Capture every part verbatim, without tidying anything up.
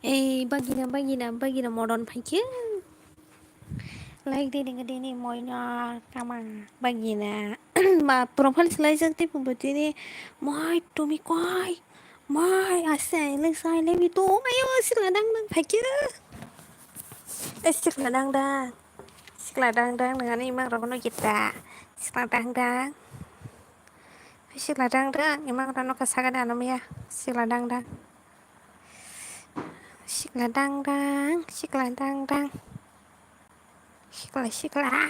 Ei bagina, bagina, bagina modon phaikhe. Like de ding dini moino kama bagina. Ma profile swlaijak tei pungbo tini moi tumi koi. Moi ase I love you, I love you to. Ayo sikla dang dang phaikhe. Eh sikla dang dang. Sikla dang dang nangani imang rokno gita. Sikla dang dang. Sikla dang dang imang rokno kasagani anomya. Sikla dang dang. Sikla dang dang, sikla dang dang. Sikla, sikla.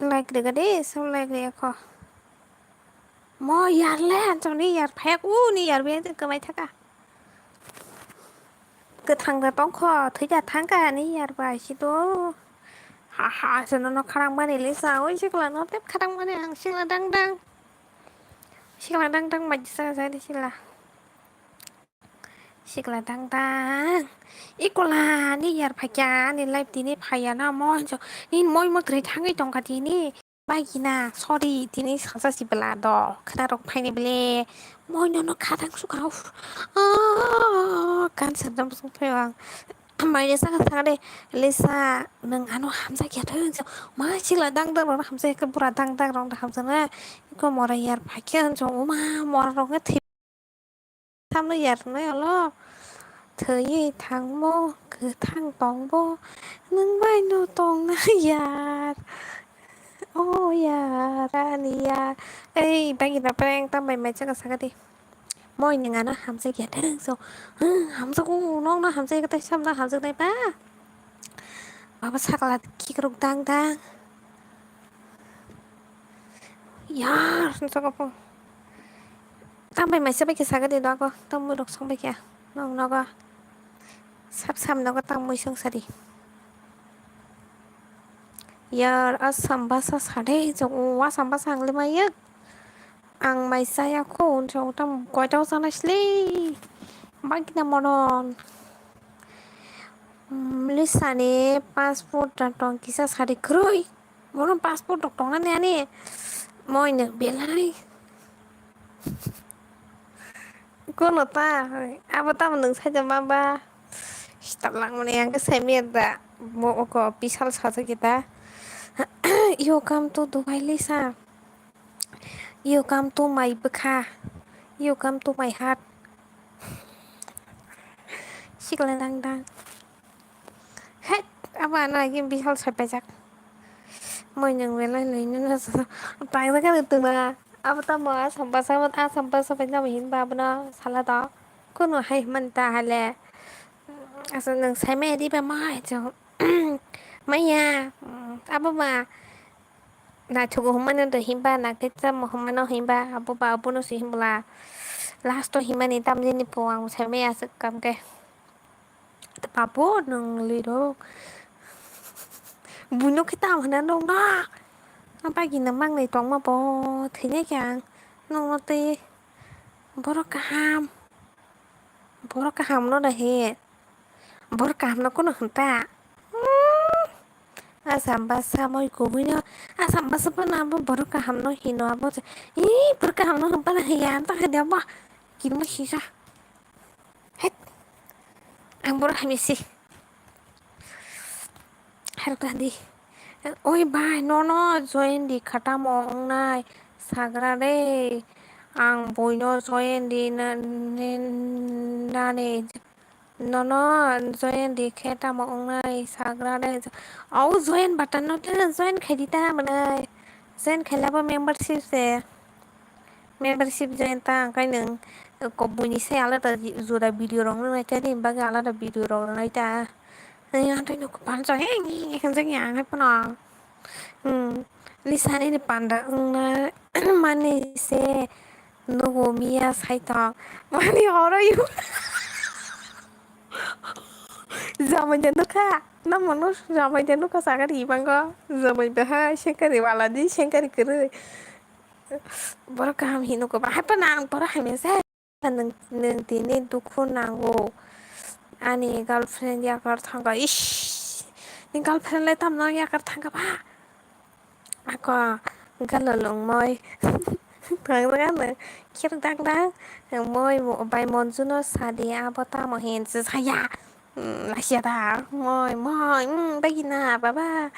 Like rega de, so like rega ko. Mo yar le, anchong ni yar phayak u ni yar be kwmai thaka. Kwthang da tongkho, thwi da thangkha ani yar bai si do. Ha ha, se nono kharang mani le sa, oi sikla no tep kharang mani ang sikla dang dang. Sikla dang dang bai sa sa de sikla. Sikla dang dang. Ikola ni yar phakya ani life tini phaya na mo hinjo. Ni moi mo thwi thangwi tongkha tini. Bagina, sorry, tini salsa si bela do. Khna rok phaini bele. Moi nono khatang sukha. Ah, kan serdam sung phayo ang. Mai de saka saka de. Lisa, nang ano hamsa kya thang. Ma sila dang dang rong hamsa ke pura dang dang rong hamsa na. Ko mora yar phakya jo uma mora rong the. Thamno yarnai olo. Thwi thangmo, kwthang tongbo, nwng bai no tongnai yar. O yar, ani yar. Ei, bagina prank tam bai mai chaka saka di. Moi nwng ano hamjak ya thang so. Hmm, hamjak o, nokno hamjak ya, tai samno hamjak nai ba. Baba sakla kikruk dang dang. Yar, saka po. Tambai maisa bai khe saga di dogo, tambai rok song bai khe. Nong nogo. Sap sam nogo tambai song sadi. Yar, asam basa sade, jong o asam basa ang le mayek. Ang maisa ya ko, unsa utam koita usa na sli. Bagina monon. Lisani passport dan tong kisa sadi kroi. Bono passport rok tongnani ani moino belai. Kono ta, abo tamo nwng saida ma ba? Sitar langmani ang khe saimaya da. Bo oko bisal sajak kita. You come to Dubai, Lisa. You come to my bwkha. You come to my heart. Sikla dang dang. Het, abo ano agi bihal sopaijak. Moi nwng belai lwino no tangjak ani twma. Abo tamo asam basa, asam basa bai tamo hinba abono sala to. Kunu hai himani ta hale. Asa nwng saimaya diba mai chong. Maya, abo ba. Naithogo hwnmano do himba, nakhe tamo hwnmano himba, abo ba abono se himbwla. Last o himani tamjani po ang saimaya aswk kam khe. Babu nwng lirok. Buino khe tam hwnna nokna. Bagina mangnai tongma bo thwinai khe ang nokno twi borok kaham. Borok kaham no da he. Borok kaham no kono hwn ta. Hmm. Asam basa moi kubui no. Asam basa pa na bo borok kaham no hino abo. Ih, borok kaham no hwn pa na he ya ta he de ba. Kini ma sisa. Het. Ang borok hamya si. Herok ta di. Oi bai, nono join di khatamo wngnai sagra de. Ang buino join di na-, ni-, nani. Nono join di khe tamo wngnai sagra de. Au join button no khe join khai di ta mwnai. Join khailabo membership se. Membership join ta ang kai nwng kok buini sai alada jura video rok nang nai ta ni bagwi alada video rok nang nai ta. Ani antwi nuk pansa he ni hwnjak ya ang hai phano. Hmm. Lisani ni panda wngna mani se nugo miya saitok. Mani horo yu. Jamai de nukha. Namo no jamai de nukha sakari ibango. Jamai bahai sengkari wala di sengkari kwrwi. Borok kaham hino ko bahai pa nang borok hamya se. Nwng, nwng tini dukhu nango. Ani girlfriend yakar thangkha. Ish. Ni girlfriend le tamno yakar thangkha ba? Ako galo longmoi. Thangjak ano khir dang dang. Moi bai Monju no sadi abo tamo hin saya. Lasia da moi moi bagina baba.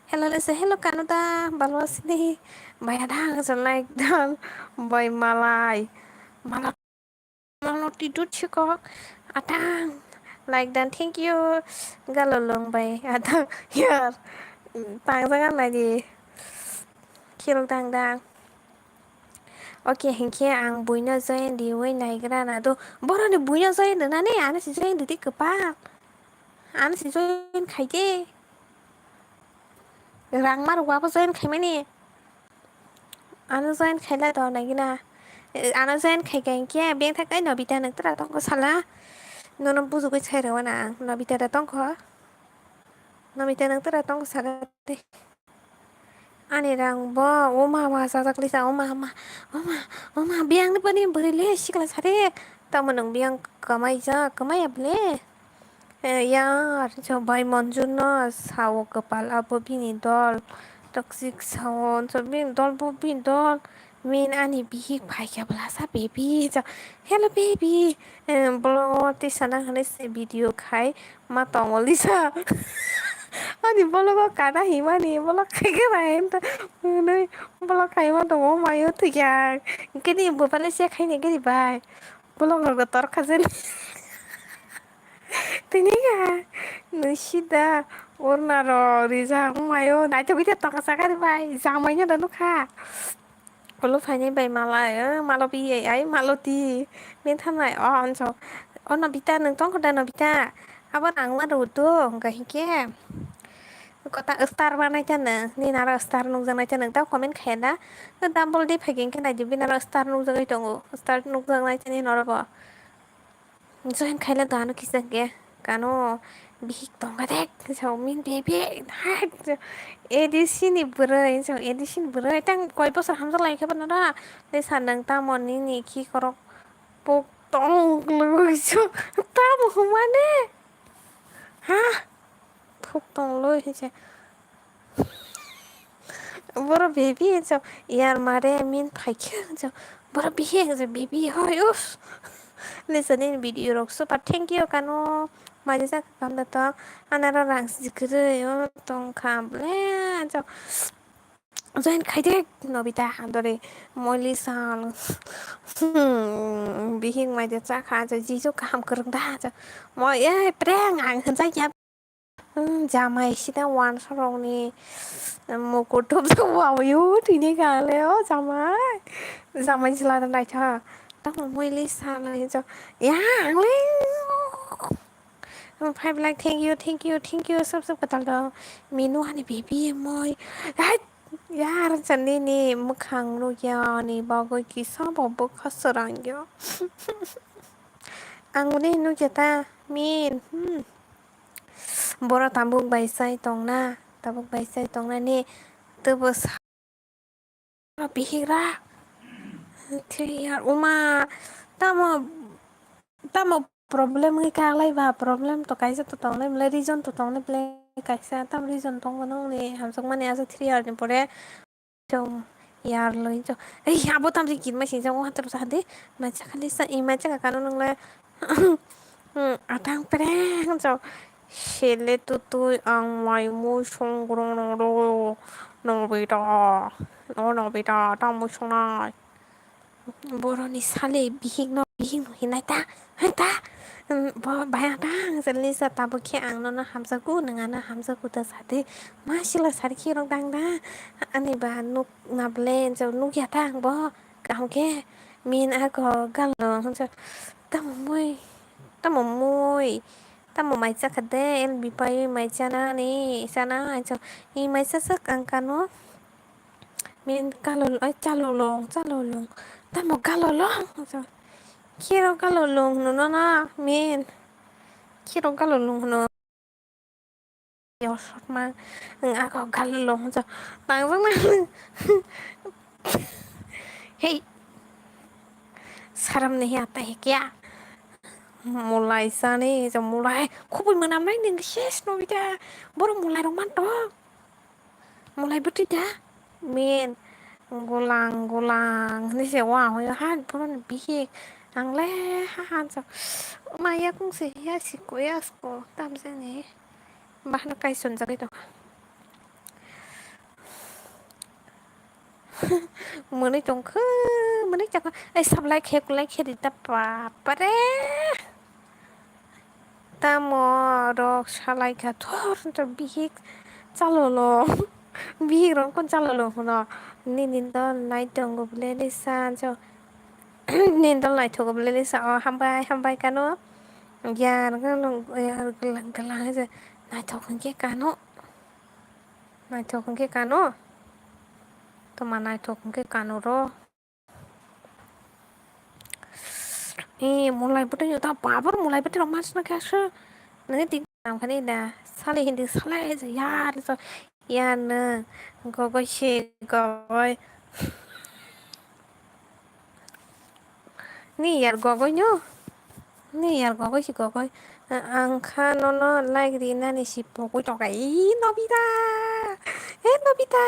Hello lese hello kanu da balwa sini. Baya dang like dan bai malai. Malai. Maloti dut chikok atang like dan thank you. Galo long bai atang yar. Tangjagan lagi. Khirok dang dang. Okay, hinkhe ang buino join riwi naigra na do. Boroni buino join rwnani ano si join ridi kwpal. Ano si join khaide. Rang ma rwabo join khaimani. Ano join khaila to nagina. Ano join khaika hinkhe bengthak ai Nobita nang tra tongko sala. Nono bujugwi sai rwna ang Nobita da tongko. Nobita nang tra tongko sala de. Ani rang bo, o ma ma, sajak lisa, o ma ma, o ma, o ma, biyang ni bani bwrwi le sikla sari. Tamo nang biyang kwmai ja, kwmai ya bole. Eh, ya, ar jo bai Monju no sao kwpal abo bini dol. Toxic sao, so bini dol bo bini dol. Min ani bihik phaikha bwlasa baby, jo. Hello baby. Eh, bolo tisa nang hwnwi se video khai. Ma tongo lisa. Ani bologo kana himani bolok khaikhe bai hwnwi bolok khaima tongo mayo thikya. Kini bupale se khaini kini bai. Bolok rogo tor khajani. Tini ga nusida urna ro rija mayo naito bita toksa kari bai. Jamai no nukha. Ulo phainai bai malai, eh, malo biyai ai, malo di. Bini thanai, o, anso. O Nobita, nwng tongkho da Nobita? Abo rang ma rw do, hwnkha hinkhe. Kota star banai ta nwng, nini aro star nukjaknai ta nwng, tamo comment khaya da. Double di phaikhe hinkhe naidi, bini aro star nukjagwi tongo. Star nukjaknai ta nini oro bo. Join khaila do ano kisa khe kano bihik tongkha de sao min bebe hai A D C ni bwrwi sao A D C ni bwrwi tang koi bosor hamjak lai khe bono da de sa nang tamo nini khi korok pok tong lwgwi so tamo humane ha pok tong loi hinse. Boro baby hinso yar mare min phaikhe hinso boro bihi hinso baby hoi uff. Lisa nini video rok super thank you kano maja jak kam da to anaro rang si kwrwi o tong kha ble hinso join khaide Nobita andore moili sal bihik maja chakha hinso jijo kaham kwrwng da hinso mo e prank ang hinjak ya. Hmm, jamai sida wansa rokni mukut tubjak wawi o tini kale o jamai. Jamai jila da naitha. Tamo muili salai jo. Ya, ang le. Five lakh, thank you, thank you, thank you, sub sub katal do. Minu hani baby moi. Hai, ya, ran chan ni ni mukhang nukya ni bagwi kisa bo bukha swrang yo. Ang uni nukya ta, min. Hmm. Boro tabuk bai chai tongna, tabuk bai chai tongnani teibo sa-, bihikra three year uma tamo, tamo problem wngwi kaklai ba, problem to kaisa to tongnai bwlai, reason to tongnai bwlai kaisa, tam reason tongo nongni hamjakmani asa three year ni pore. Chong yar loi chong. Ei, abo tamjik kit mai sing chong, o hatar sa de. Mai chakha de sa, i mai chakha kano nang le. Hmm, atang pereng chong. Sele tutui ang mai mui song grong nang ro. Nobita. O Nobita, tamo songnai. Boroni sale bihik no, bihik no hinai ta. Hai ta. Hmm, bo baya ta ang sale sa tabuk khe ang nono hamjago, nang ano hamjago ta sa de. Ma sila sari khe rok dang da. Ani ba nuk na ble, jao nuk ya ta ang bo. Kaham khe min ako galo, jao tamo mui, tamo mui, tamo mai chakha de, L B pai mai chana ni, chana, jao i mai chaswk ang kano. Min kalo, ai, chalolong, chalolong, tamo galolong, jao khiro galolong hwno na, min khiro galolong hwno. Yosokma, ang ako galolong, jao nangjakna. Hey, saram nahi aata hai kya? Mulai sani, jao mulai, khubui mwnam nai nang ses no bida, boro mulai rok man to. Mulai bwtwi da? Men. Gulang gulang hinwi se wa hoi ha boroni bihik. Ang le ha ha jok. Ma yakung se ya siko ya siko tam jani. Bahno kaisonjagwi tongkha. Mwnwi tongkha, mwnwi tongkha. Ai sablai khe kulai khe rita bapare. Tamo rok salai kha thor thor bihik chalolo. Bihik rok kon chalolo hwno. Nini dol nai tongo bwle risa jo. Nini dol naithogo bwle risa o hambai hambai kano. Yar gwnang yar gwnang gwnang naithok hwnkhe kano. Naithok hwnkhe kano. Toma naithok hwnkhe kano ro. Ee, mulai bwtwi ta babur mulai bwtwi rok mas nang khe aswk. Nang di nam khani da. Sale hindi sale ya ya ya nang gogoi se gogoi. Ni yar gogoi no. Ni yar gogoi si gogoi. Ang kha nono like rinani si pogwi tongkha. Ee, Nobita! Ee, Nobita!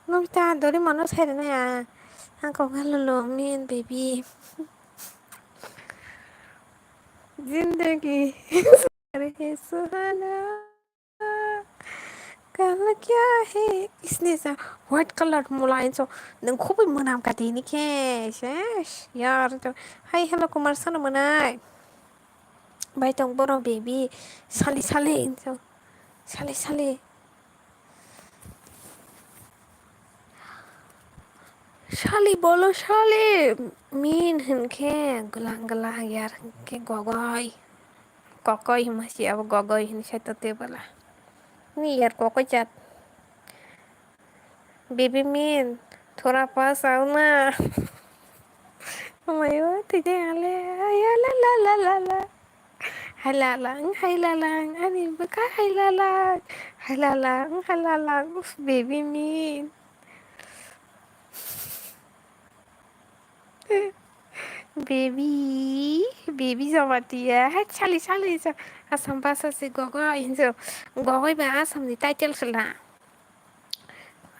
Nobita, dori mono sai rwnai ang. Ang kok ngalolo, min baby. Zindagi sare hai suhana. Kala kya hai? Isne sa white color mula inso nung khubui mwnam ka tini khe. Shesh, yar to. Hai, hello, Kumar, sano mwnai. Bai tong bono baby. Sali, sali, inso. Sali, sali. Sali, bolo, sali. Min hinkhe, glang, glang, yar hinkhe, gogoi. Kokoi hima si abo gogoi hin sai to tebala. Ni yar kokoi chat. Baby min, thora pas auna. Mayo tide ale, ayala la la la la. Hailala, ang hailala, ang ani baka hailala. Hailala, ang hailala, uf, baby min. Baby, baby jamatia, hai sali sali sa, Assam bhasha se gogoi hinjo, gogoi ba Assam ni title sela.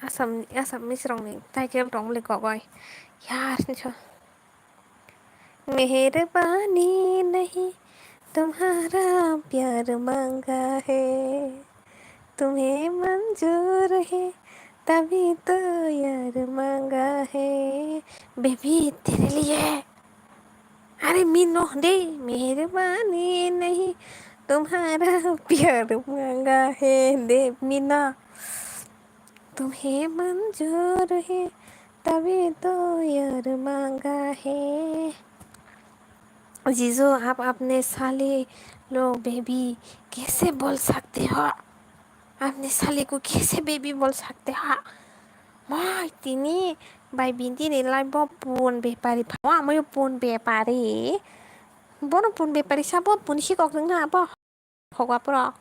Assam, Assamese rok ni title tong le gogoi. Yar hinjo. मेहरबानी नहीं तुम्हारा प्यार मांगा है तुम्हें मंजूर है तभी तो यार मांगा है बेबी तेरे लिए अरे मीनो दे मेहरबानी नहीं तुम्हारा प्यार मांगा है दे मीना तुम्हें मंजूर है तभी तो यार मांगा है। जीजू, आप अपने साले लोग बेबी कैसे बोल सकते हो? अपने साले को कैसे बेबी बोल सकते हो? Moi tini bai bini tini lai bo pun bepari phawa amoyo pun bepari. Bono pun bepari sabo pun sikok nang na abo. Hogwa pura.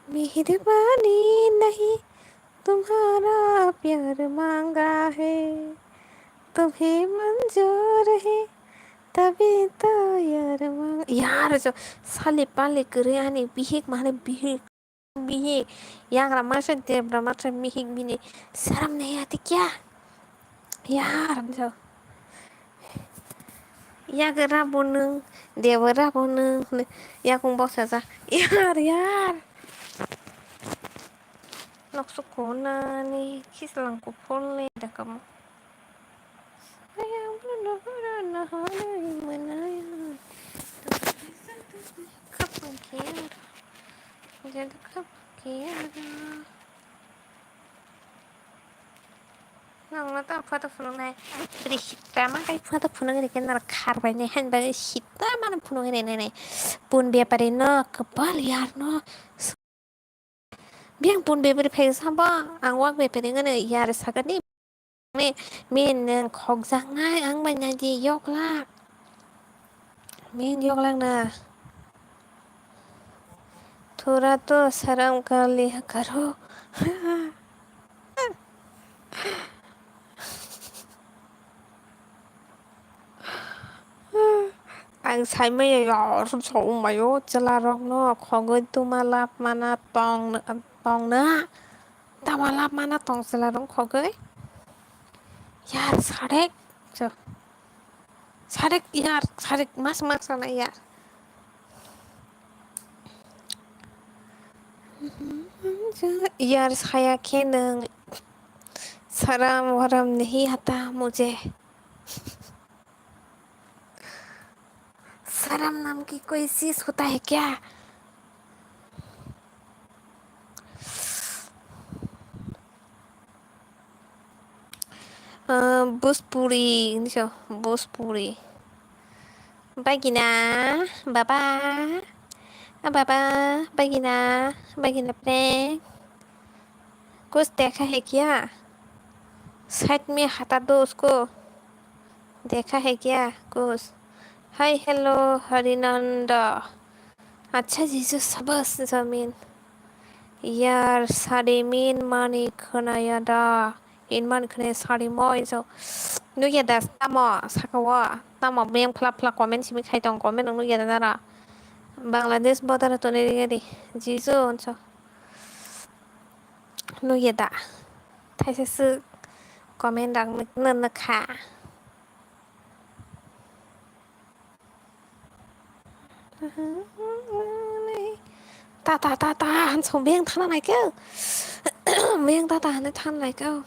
मेहरबानी नहीं तुम्हारा प्यार मांगा है तुम्हें मंजूर है तभी तो यार मांगा यार जो sali pali kwrwi ani bihik mane bihik. Bihik, yagra masa debra masa mihik bini saram nahi ati kya? Yar, so. Yagra bonung, debra bonung, yakung bosa ja. Yar, yar. Nokso kona ni, kislang ko phone le dakamo. Nangno ta photo phunuknai. Rihita ma kai photo phunuk rikhe nara khar bai nai han bai sita mano phunuk rinai nai. Pun bepari no kapal yar no. Biyang pun bepari phai sabo ang wak bepari ngani yar sakani. Me, me nang khokjaknai ang bai naidi yoklak. Me yoklak na. Thora to saram kali karo. Ang saimaya yar chongmayo chwlarokno khogwi tuma lap mana tong tongna. Tama lab mana tong chwla rong khogwi. Yar sarek. So. Sarek yar, sarek mas mas sana yar. Yar saya khe nwng saram waram nahi hata mujhe. शर्म नाम की कोई चीज होता है क्या? Uh, Bhojpuri, hindi siya, Bhojpuri. Bagina, baba, ah, baba, bagina, bagina prank. कुछ देखा है क्या? साइड में हटा दो उसको। देखा है क्या कुछ? Hi, hello, Harinanda. Acha, Jesus, sabas, Jamin. Yar, sari min mani khwnaya da. In mani khwnaya sari moi so. Nukya da, tamo, saka wa. Tamo, bem khla khla comment simi khai tong, comment nukya da nara. Bangladesh border to ne gari. Jesus, so. Nukya da. Thaisa swk comment rang nuk nuk kha. Ta ta ta ta, hanso beng thana nai khe. Beng ta ta hane thana nai khe.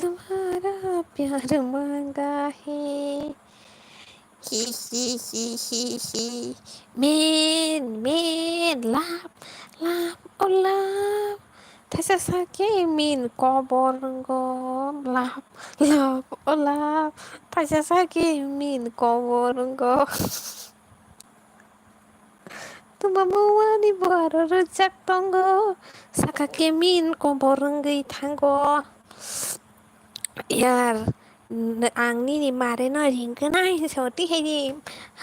तुम्हारा प्यार मांगा है। Hi hi hi hi hi. Min, min, love, love, oh love. Thaisa sakhe min kobor wngkho, love, love, oh love. Thaisa sakhe min kobor wngkho. Tumamo wani boro rwjak tongo, saka khe min kobor wngwi thango. Yar, n-, ang nini mare no ringkhe nai hinwi sao, tei hai di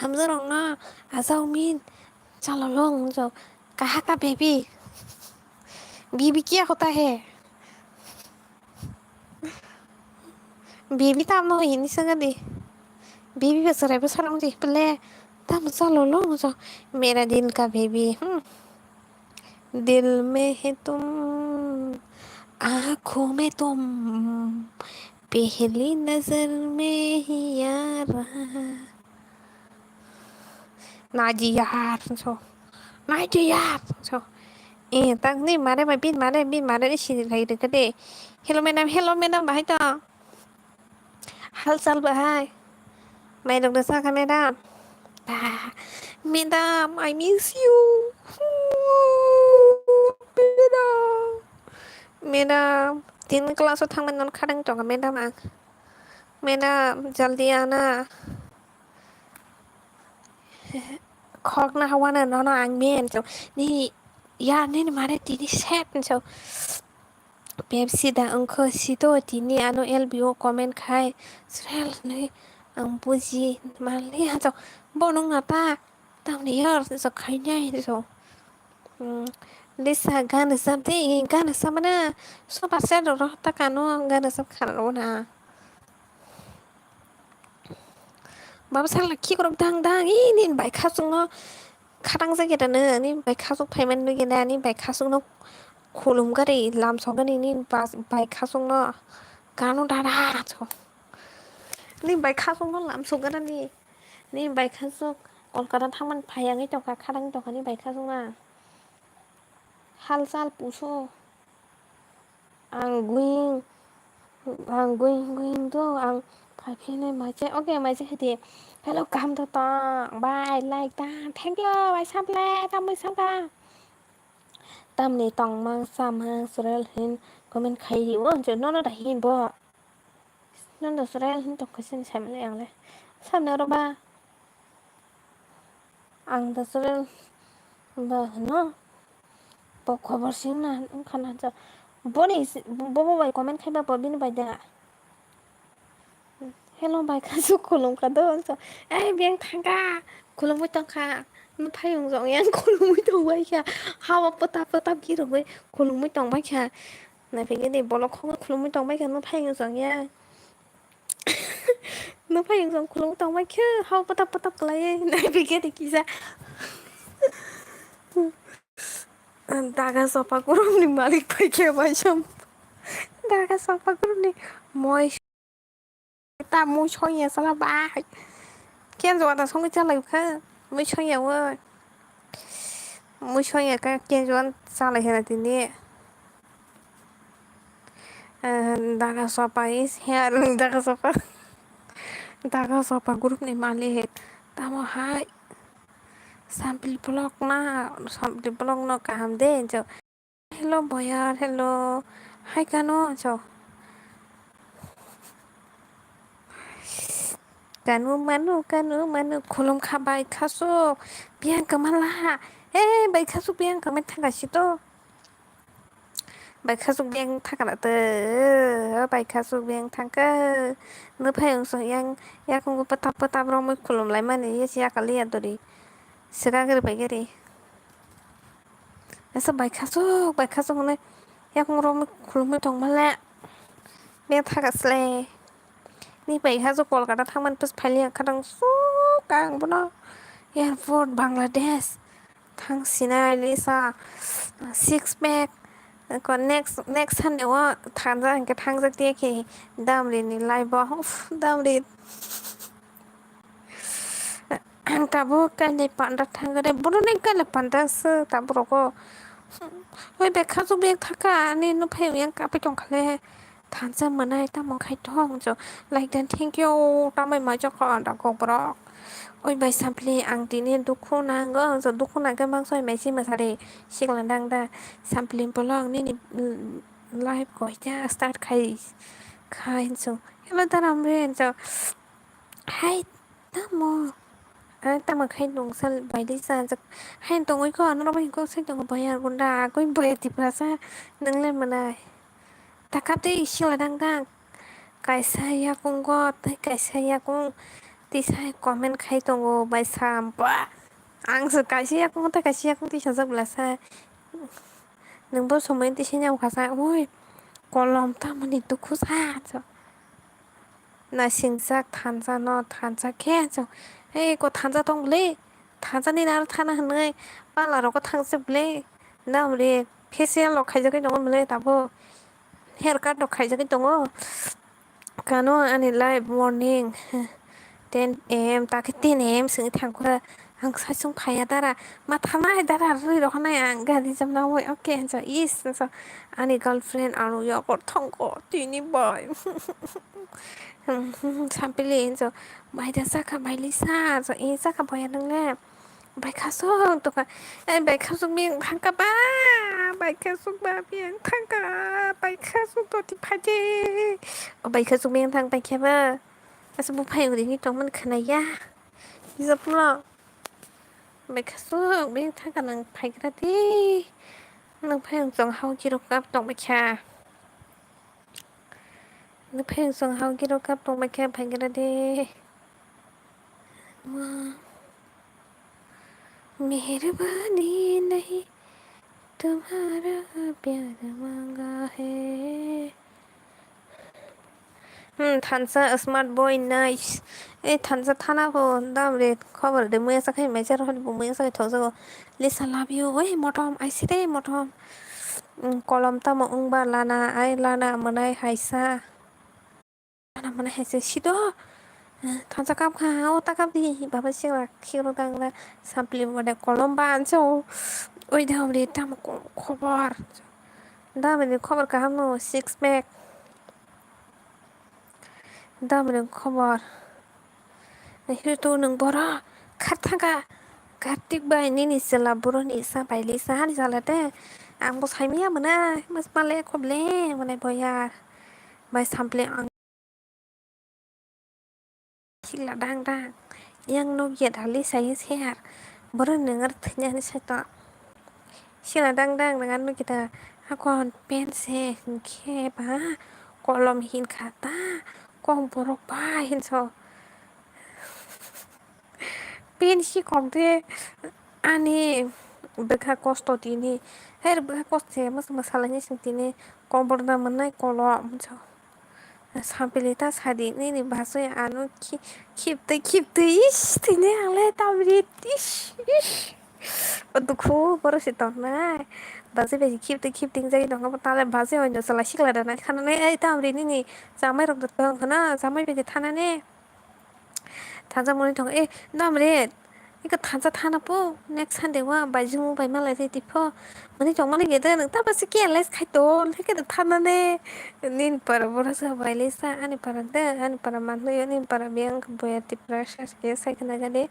hamjak rok no, ajao min, chalolong hinwi sao, kaha ka baby? Baby kya hota hai? Baby tamo hinwi swngdi. Baby bo chwrai bwsarok wngdi pele. Tamo chalolong hinwi sao, mera dil ka baby. Hmm. दिल में है तुम, आंखों में तुम, पहली नजर में ही यारा। Naidi yar, so. Naidi yar, so. Eh, tang ni mare bai bin mare bin mare ni sini lai de kade. Hello madam, hello madam, bahai to. Halchal bahai? Mairok da sakha madam? Bah, madam, I miss you. Madam. Madam, tin class o thangmani nono khadang tongo madam ang. Madam, jaldi ana. Khokna hawana nono ang men. Ni ya nini mare tini set so. Pepsi da wngkha sito tini ano L B O comment khai srel hinwi ang buji manliya to bo nung na ta tamni yor so khainai so. Hmm, Lisa gan rwchap de, gan rwchapmana super set rok ta kano gan rwchap kharok na. Baba sala khikrok dang dang, i nini bai khasukno khatang jageta nw, ani bai khasuk phaimani nugina, ani bai khasukno khulum gari lamsok gani, nini bai khasukno kano dada so. Nini bai khasukno lamsok gani, nini bai khasuk Kolkata thangmani phai yangwi tongkha, khatang tongkha nini bai khasukna. Halchal puso. Ang going, ang going, going to, ang phai philai mai se, okay, mai se khaidi. Hello, kaham to tong, bye, like ta, thank you, bye, sample, tamni samka. Tamni tongmang, samang, sural hin, comment khai rio, nono da hin bo. Nono da sural hin tong khaisani sai mani ang le. Samne oro ba. Ang da chwrai ba hwno, bo khobor singna wngkha na, boni, bobo bai comment khaiba bo bini bai da. Hello bai kha su khulum kha do, so, ei beng thangkha, khulumwi tongkha, no phai wng jong yang khulumwi tongbai kha, hawa pwtap pwtap girogwi khulumwi tongbai kha, naiphaikhe de bolok khogwi khulumwi tongbai kha, no phai wng jong yang. Nokphai wngkha khulumwi tongbai khe hao patap patap khlaiwi naibi khe de kisa. Daga sopa kurumni malik pai khe bai som. Daga sopa kurumni moi ta mui soya sala bai. Kenjo ada songwi chalai kha. Mui soya oi. Mui soya ka kenjo an chalai hena tini. Eh, daga sopa is here, daga sopa. Daga sopa group ni malik. Tamo hai. Sampli vlog na, sampli vlog no kaham de, jo. Hello, boyar, hello. Hai kano, jo. Kanu manu, kanu manu, khulum kha bai khasuk. Biyang kamala. Eh, bai khasuk biyang kamai thangka sito. Bai khasuk beng thangkana tei, bai khasuk beng thangkha. Nokphai wngso yang, yakungo patap patap romwi khulum laimani, yesi yakal ya dori. Swkang ri bai gari. Asa bai khasuk, bai khasuk hwnwi yakung romwi khulumwi tongmale. Beng thangkha sle. Ni bai khasuk Kolkata thangmani pes phaili ang khatang suk ang bono. Airport Bangladesh. Thang sinai lisa six pack. Ko next, next Sunday o thangja hwnkhe thangjak tiya khe damri ni live o. Uff, damri. Ang tabuk kainwi panda thangre, bono ni kainwi panda se tabuk rogo. Oi bai khasuk beng thangkha ani nokphai yang kapai tongkha le. Thansa mwnai tamo khai thong jo. Like dan thank you tamai ma jokho da kok borok. Oi bai sampli ang tini dukhu nango ang jo dukhu nangkhe mangso oi mai si mwsari sikla dang da sampli bolong nini live koita start khai khai hinso. Hello daram re hinso. Hai tamo. Hai tamo khai nungsal bai di sa jak. Hai tongoi ko ano bai ko sai tongo boyar gunda koi boyar tiprasa nang le mwnai. Takap tei sila dang dang. Kaisa yakungo tei kaisa yakung tisa comment khai tongo bai sam ba. Ang se kaisa yakungo tei kaisa yakung tisa jak bwlasa. Nwng bo somoi tisa nya kasa oi kolom tamoni dukhu sa. Naisingchak thansa no thansa khe. Ei ko thansa tong bwle. Thansa ni naro thana hwnwi pala rogo thangsa bwle. Nang bwle facial rok khaijagwi tongo bwle tabuk. Hair cut rok khaijagwi tongo. Kano ani live morning ten A M takhe ten A M swnwi thangkha. Ang saichung phaiya dara. Ma thanai dara rwi roknai ang gari jamna oi. Okay hinsa is hinsa. Ani girlfriend aro yakor thangko tini bai. Sampili hinsa. Bai da saka bai lisa. So i saka boya nang le. Bai khasuk tongkha. Ai bai khasuk beng thangkha ba. Bai khasuk ba beng thangkha. Bai khasuk to ti phaje. O bai khasuk beng thang pai khe ba. Asa bu phai uri ni tongman khna ya. Kisa pulo. Bai khasuk beng thangkha nang phai gra di. Nang phai chong hao kiro kap tong bai kha. Nang phai chong hao kiro kap tong bai kha phai gra di. Ma. मेहरबानी नहीं तुम्हारा प्यार मांगा है. Hmm, thansa smart boy nice. Ei thansa thana bo dam re khobor de muya sakhai mai char holi bo muya sakhai thok jago. Lisa love you. Oi motom ai si de motom. Hmm, kolom tamo wngba lana ai lana mwnai haisa. Mana mana hai se sido. Thansa kap kha o ta kap di baba sila khiro dang da sampli mode kolom ba anso. Oi da ri tam khobor. Da mani khobor kaham no six pack. Da mani khobor. Hiru to nang bora khat thanga. Kartik bai nini sila buro ni sa bai li sa ni sala te. Ang bo sai miya mana mas pale khoble mana boya. Bai sample ang sila dang dang yang nukya dali sai share borok nwngar thwnya hinwi saito sila dang dang nwngar nukya da hakon pen se hinkhe ba kolom hinkha ta kok borok ba hinso. Bini si kok de ani bwkha kosto tini. Her bwkha kosto se mwsa mwsa laini sing tini kok borok da mwnai kolo mwnsa. Sampili ta sadi nini bhasoi ano khi-, khiptwi khiptwi ish thwinai ang le tamri ish ish. O dukhu borok se tongnai. Bhasoi bai khiptwi khiptwi wngwi tongkha bo tale bhasoi bai no chwla sikla rwnai khanani ai tamri nini chamai rok tong khana chamai bai thanani. Thansa mwnwi thong e namre. Iko thansa thana po next Sunday wa bai jumu bai malai re tipo. Mani chong mani gede nang ta basi ke les khai to le ke thana ne. Nin para bora sa bai le sa ani para de ani para man lo nin para biang boya tipra sa ke sai kana gade.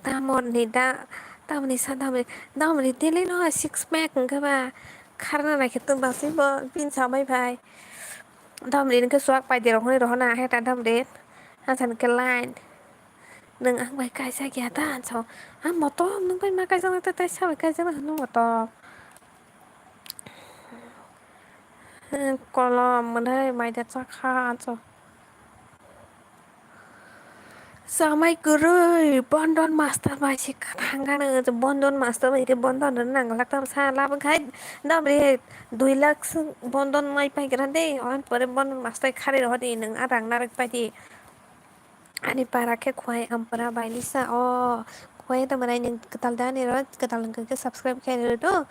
Tamor ni da tamni sa damri damri tele no six pack ngka ba kharna nai khe to basi bo bin sa bai bai. Damri nang ke suak pai de rok hoi rohona he ta damri. Hasan ke line. Nung ang bai kaisa kya ta anso. Ang motom nung bai ma kaisa nang ta taisa bai kaisa nang nung motom. Kolom mwnai mai da chakha anso. Samai kwrwi Bondon master bai se thangkha nang Bondon master bai ke Bondon rwna nang laktam sa lab khai damri dui lakh swng Bondon mai pai gra de on pore Bondon master khari rohdi nung a rang narwk pai di. Ani para khe Khwai Ampara bai Lisa o Khwai Ampara ni kwtal da ani ro kwtal wngkha khe subscribe khe ani ro do.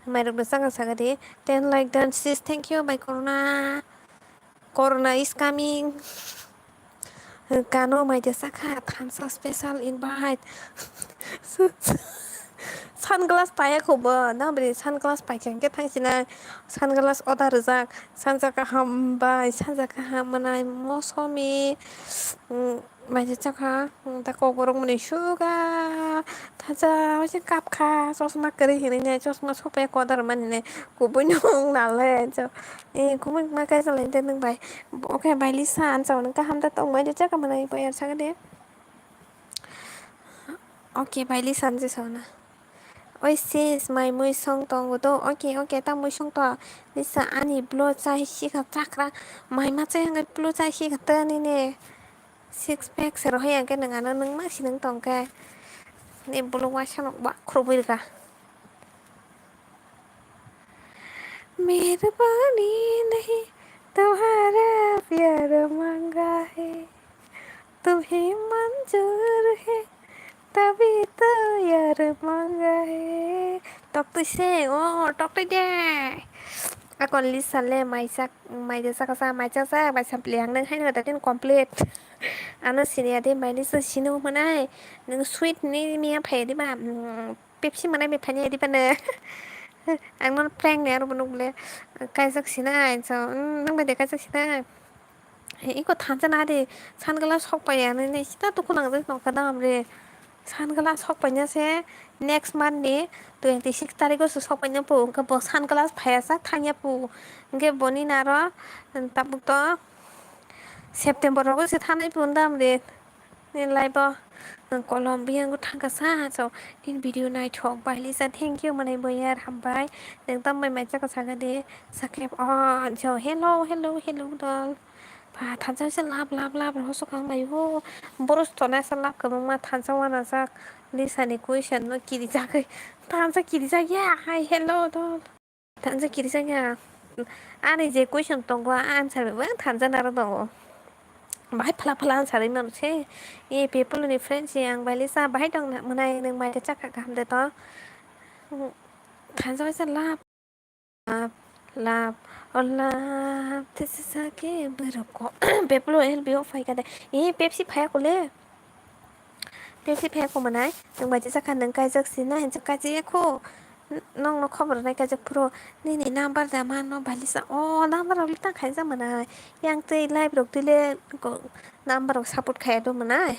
Mai rok no chang saka di ten like done sis thank you bai Corona. Corona is coming. Kano mai de sakha thansa special invite. Sunglass paya kho bo namri sunglass pai khe thang sina sunglass order rijak. Sanja kaham bai sanja kaham mwnai mosomi. Maisa chakha ta kokborok mwnwi suga thacha waisa kapkha chosma kwrwi hinwi nai chosma sopya kodar mani nai kubui no wng nale e kubui ma kaisa lai de nwng bai oke bai Lisa anchao nwng kaham da tong bai de chakha mwnai bai saka de. Oke bai Lisa anchai sao na. Oi sis, mai mui song tongo do? Oke, oke, ta mui song to. Lisa ani blo chai sikha chakra. Mai ma chai hwnkhai blo chai sikha tani ne. Six pack se rohoi ang khe nung ano nung ma si nung tong khe. Ni blo waisa no ba khurubui rwkha. मेहरबानी नहीं तुम्हारा प्यार मांगा है तुम्हें मंजूर है तभी तो यार मांगा है. Toktwi se o toktwi de. Akon Lisa le maisa maida saka sa maisa sa bai sampli ang nang haino da tin complete. Ano sini ade mai Lisa sino manai nung sweet ni miya phai di ba. Pepsi mana bethani adi pana. Ang non prank ni aro bonok bole kaijak sina ai so nang bai de kaijak sina. Iko thansa na de sunglass sok pai ya ne sita to khunang jai nokha da amre. Sunglass sok pai na se next month ni twenty six tarikh o se sok pai na po hwnkhe bo sunglass phai ya sa thang ya po hwnkhe boni naro tabuk to September rogo se thanai po da amre. Ni live o nwng kolom biyang o thangkha sa so nini video naithok bai Lisa thank you mwnai boyar hambai nwng tambai mai chakha saka de sakhe o jo hello hello hello dol ba thansa se lab lab lab rw hosok ang bai o boros tonai sa lab kwbangma thansa wanajak Lisa ni question no kirijagwi thansa kirijak ya hai hello dol. Thansa kirijak ya. Ani je question tongo, a answer bai thansa naro tongo. Bahai phala phala answer wi mano se. E people ni friend se ang bai Lisa bahai tong na mwnai nwng mai chakha kaham de to. Thansa waisa love. Love, love, oh love, this is a game. Borok ko people help you phai ka de. E Pepsi phai ko le. Pepsi phai ko mwnai, nwng bai jesa kha nwng kaijak sina hinsa kaijak ya kho. Nwng no khobor nai kaijak phuru nini number da ma no bai Lisa o number rok le ta khaijak mwnai. Yang twi live rok twi le number rok support khaiya do mwnai.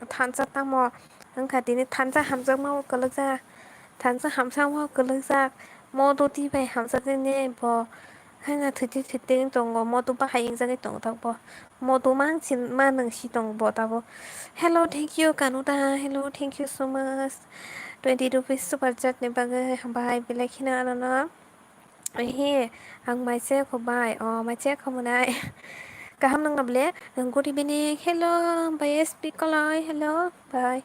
Thansa tamo wngkha tini thansa hamjakma o kwlwkjak. Thansa hamsamo kwlwkjak, modo twi bai hamjaknai ne bo. Haino thwitwi thwitwi wng tongo, modo bahai wngjagwi tongo tabuk bo. Modo ma wng si ma nwng si tongo bo tabuk. Hello, thank you, Kanuda. Hello, thank you so much. Twenty rupees super chat ni bagwi hambai belai kheno ano no. Ehe, ang mai se kho bai. O, mai se kho mwnai. Kaham nang na ble? Good evening. Hello, bai S P Koloi. Hello, bai.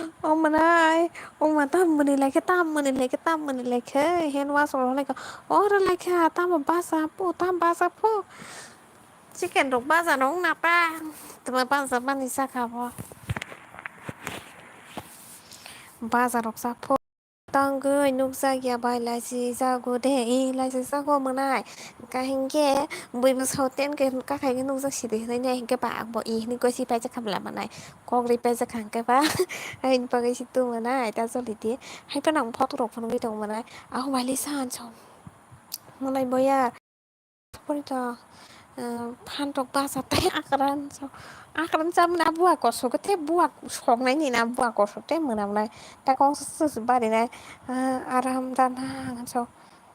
O mwnai, o ma tam mwnwi lai khe, tam mwnwi lai khe, tam mwnwi lai khe, hand wash rok lai khe, o rw lai khe, tamo bacha pho, tam bacha pho. Chicken rok bacha rok wng na pa, tamo bacha mani sakha bo. Bacha rok cha pho. Tangwi nukjak ya bai laisi jago de, e laisi jago mwnai. Ka hinkhe bui bwsao ten khe kakhai khe nukjak sidi hinwi nai hinkhe ba ang bo e hinwi gosi paijak kha bwla mwnai. Kok ri paijak kha hinkhe ba haini bagwi si tu mwnai ta joli di. Hai phano ang photo rok phunugwi tong mwnai. Ahok bai lisa anso mwnai boya. Pori to, eh, phan rok bacha tei akran so, akran chamani a bua kosok tei bua soknai ni na bua kosok tei mwnamnai. Ta kongsa se barinai, eh, aram da nang so.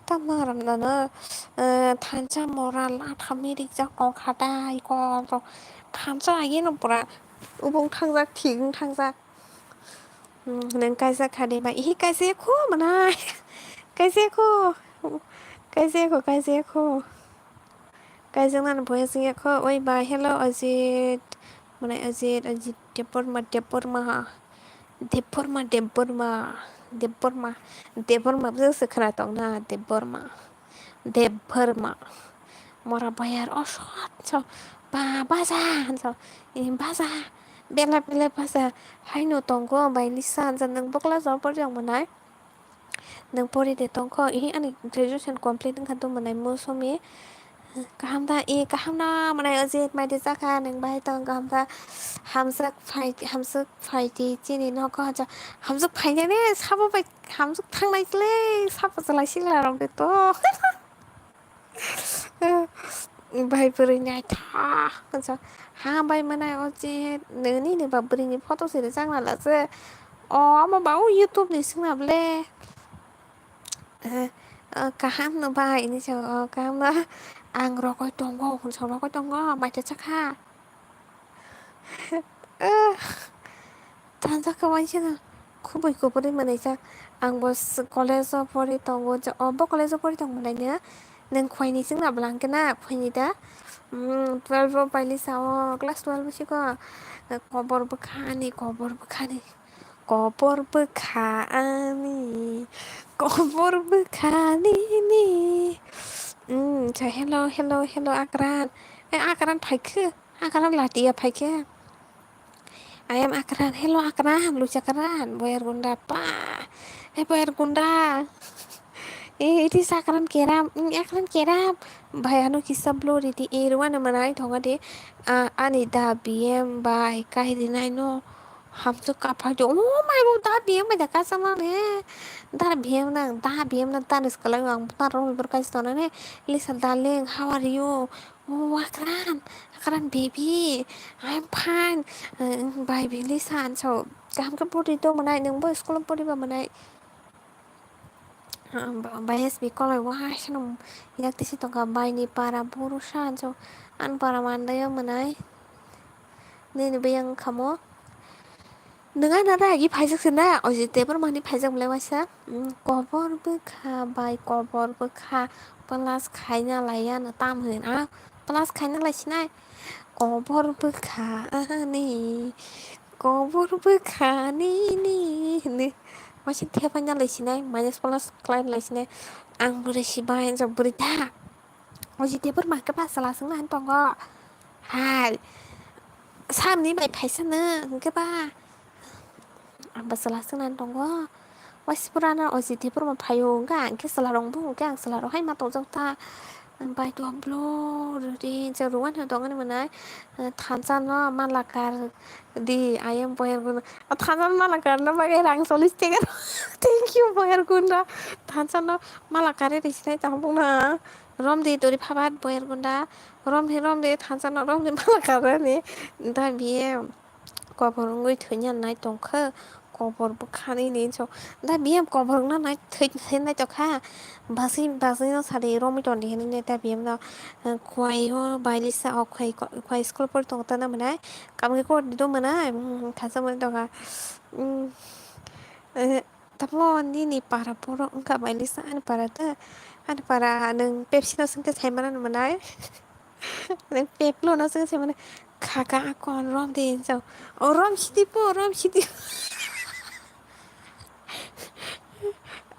Tamo aram da no, eh, thansa mora latha mirik jak kok hatai kok so. Thansa agi no pura ubung thangjak thik wng thangjak. Hmm, nwng kaisa kha de ba? Ihi kaisa ya kho mwnai. Kaisa ya kho. Kaisa ya kho, kaisa ya kho. Kaisa nang boya sing ya kho. Oi ba, hello Ajit. Mwnai Ajit, Ajit Debbarma, Debbarma. Debbarma, Debbarma. Debbarma. Debbarma bwswk se khwna tong na, Debbarma. Debbarma. Mora bayar osot so. Ba, baja, so. Eh, baja. Bela, bela, baja. Haino tongo, bai lisa, ja nwng bokla jor pori rok mwnai. Nwng pori de tongkho, ihi ani graduation complete wngkha to mwnai musomi. Kaham da, eh, kaham na, mwnai Ajit, mai de jakha, nwng bai tong, kaham da. Hamjak phai, hamjak phai di, chini nokho, ja, hamjak phai nani, sabo bai, hamjak thangnai kle, sabo chalai sila rok de to. Bai bwrwi naithok hwnsa. Ha bai mwnai o je nini ni ba bwrwi ni photo se rijak na la se. O amo ba o YouTube ni swngna ble. Eh, "O, kaham no bai?" hinwi sa, "O, kaham no." "Ang rogwi tongo," hwnwi sa, "Rogwi tongo, maitha chakha." Ugh. Thansa khe wansano khubui kuphurwi mwnaijak. Ang bo s-, college o pori tongo, je, o bo college o pori tong mwnaino. Nwng khuaini chwngno bwla hwnkhe na phaini da? Mm, twelve o pailisa o, class twelve o siko. Kobor bwkha ani, kobor bwkha ani, kobor bwkha ani, kobor bwkha nini. Mm, sa hello, hello, hello, Akran. Eh, Akran phaikhe. Akran latiya phaikhe. I am Akran. Hello, Akran. Lucha Akran. Boyar gunda. Pa. Eh, boyar gunda. Eh, it is Akran Keram. Mm, Akran Keram. Bhai, ano kisa blow ridi. Eh, ruwa na manai thonga de. Ah, ani da B M bai. Kahiri nai no. Hamsuk kaphai do. Oh my God, da B M bai da kasa ma ne. Da B M na, da B M na, da ni skala ang ta rong ber kaisa tona ne. Lisa, darling, how are you? Oh, Akran, Akran baby, I'm fine. Eh, bai bili san so. Kaham khe pori tong manai, nwng bo school o pori ba manai. Ah, ba-, bai S B kolai wa sano yak tisi tongka bai ni para buru san so. An para mandai o manai. Nini bayang khamo. Nwng ano ragi phaijak se na, o je tebor mani phaijak mlai waisa. Mm, kobor bwkha bai kobor bwkha plus khaina laiya no tam hwn a. Plus khaina lai sinai. Kobor bwkha ani, kobor bwkha nini hwnwi. Waisa thepaina lai sinai, minus plus khlai lai sinai. Ang bwrwi si bai, jok bwrwi da. O je tebor ma khe ba chwla swngna hwn tongo. Hai. Samni bai phaisa no hwnkhe ba. Ang ba chwla swngna hwn tongo. Waisa pura no o je tebor ma phaio hwnkhe ang khe chwla rong bo hwnkhe ang chwla rok hai ma tongjak ta. Ang bai to blo rwdi je ruwan hwn tongani mwnai. Thansa no mala kar di ayang boyar guna. Thansa no mala kar no bagwi rang chollish taka. Thank you boyar guna. Thansa no mala kare rwsinai tang bukna. Romdi dori phabat boyar gunda. Romdi, romdi, thansa no romdi mala karani. Da B M kobor wngwi thwina nai tongkha. Kobor bwkhani ni so. Da B M kobor wngna nai thwi, thwi nai tongkha. Baswi, baswi no sadi romwi tongdi hinwi nai da B M no. Khwai o bailisa o khwai, khwai school pori tongo tana mwnai. Kamwi kor di do mwnai. Thansa mwnai tongkha. Tamo nini para borok wngkha bailisa ani para ta, ani para nwng Pepsi no swngkhe saimano mwnai, nwng Pepsi no swngkhe saimano, khaka akon rom de hinjao, o rom sidi po, rom sidi,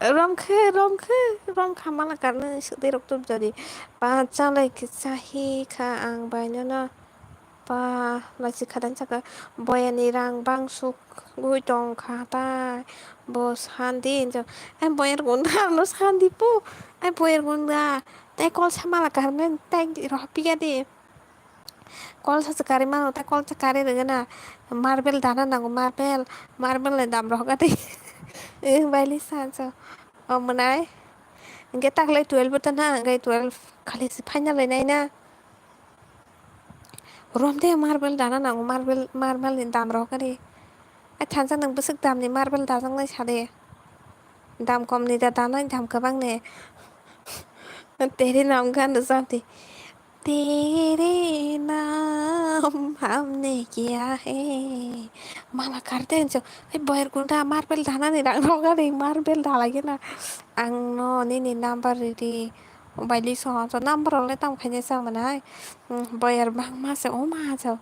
rom khe, rom khe, rom kha mala karno swdai rok tubjadi, ba chalai khe chahi kha ang bainono. Pa, lachi khadan saka, boyani rang bang sukgwi tong kha ta, bo sandi hinjak, ai boyar gunda ano sandi po, ai boyar gunda, tai kol samala kaham nai tai rohor piya di, kol sa se karwi mano, tai kol sa karwi rwgena, marble dana nango, marble, marble ni dam rohor gadi, eh, bailisa hinjak, o mwnai, hwnkhe taklai twelve bo tana, hwnkhe twelve khali se final lai nai na. Rom de marble dana nango, marble, marble ni dam rok ani. Ai thansa nwng bwswk dam ni marble dajak nai sa de. Dam kom ni da danai, dam kwbang ni. Tere naam kya naam sa de. Tere naam humne kiya hai. Mala karte hinso. Ai boyar gunda marble dana ni rang rok ani, marble dalai gena. Ang no nini number ridi. Bailisa so number rok le tamo khaina sa mwnai. Boyar bangma se oma so.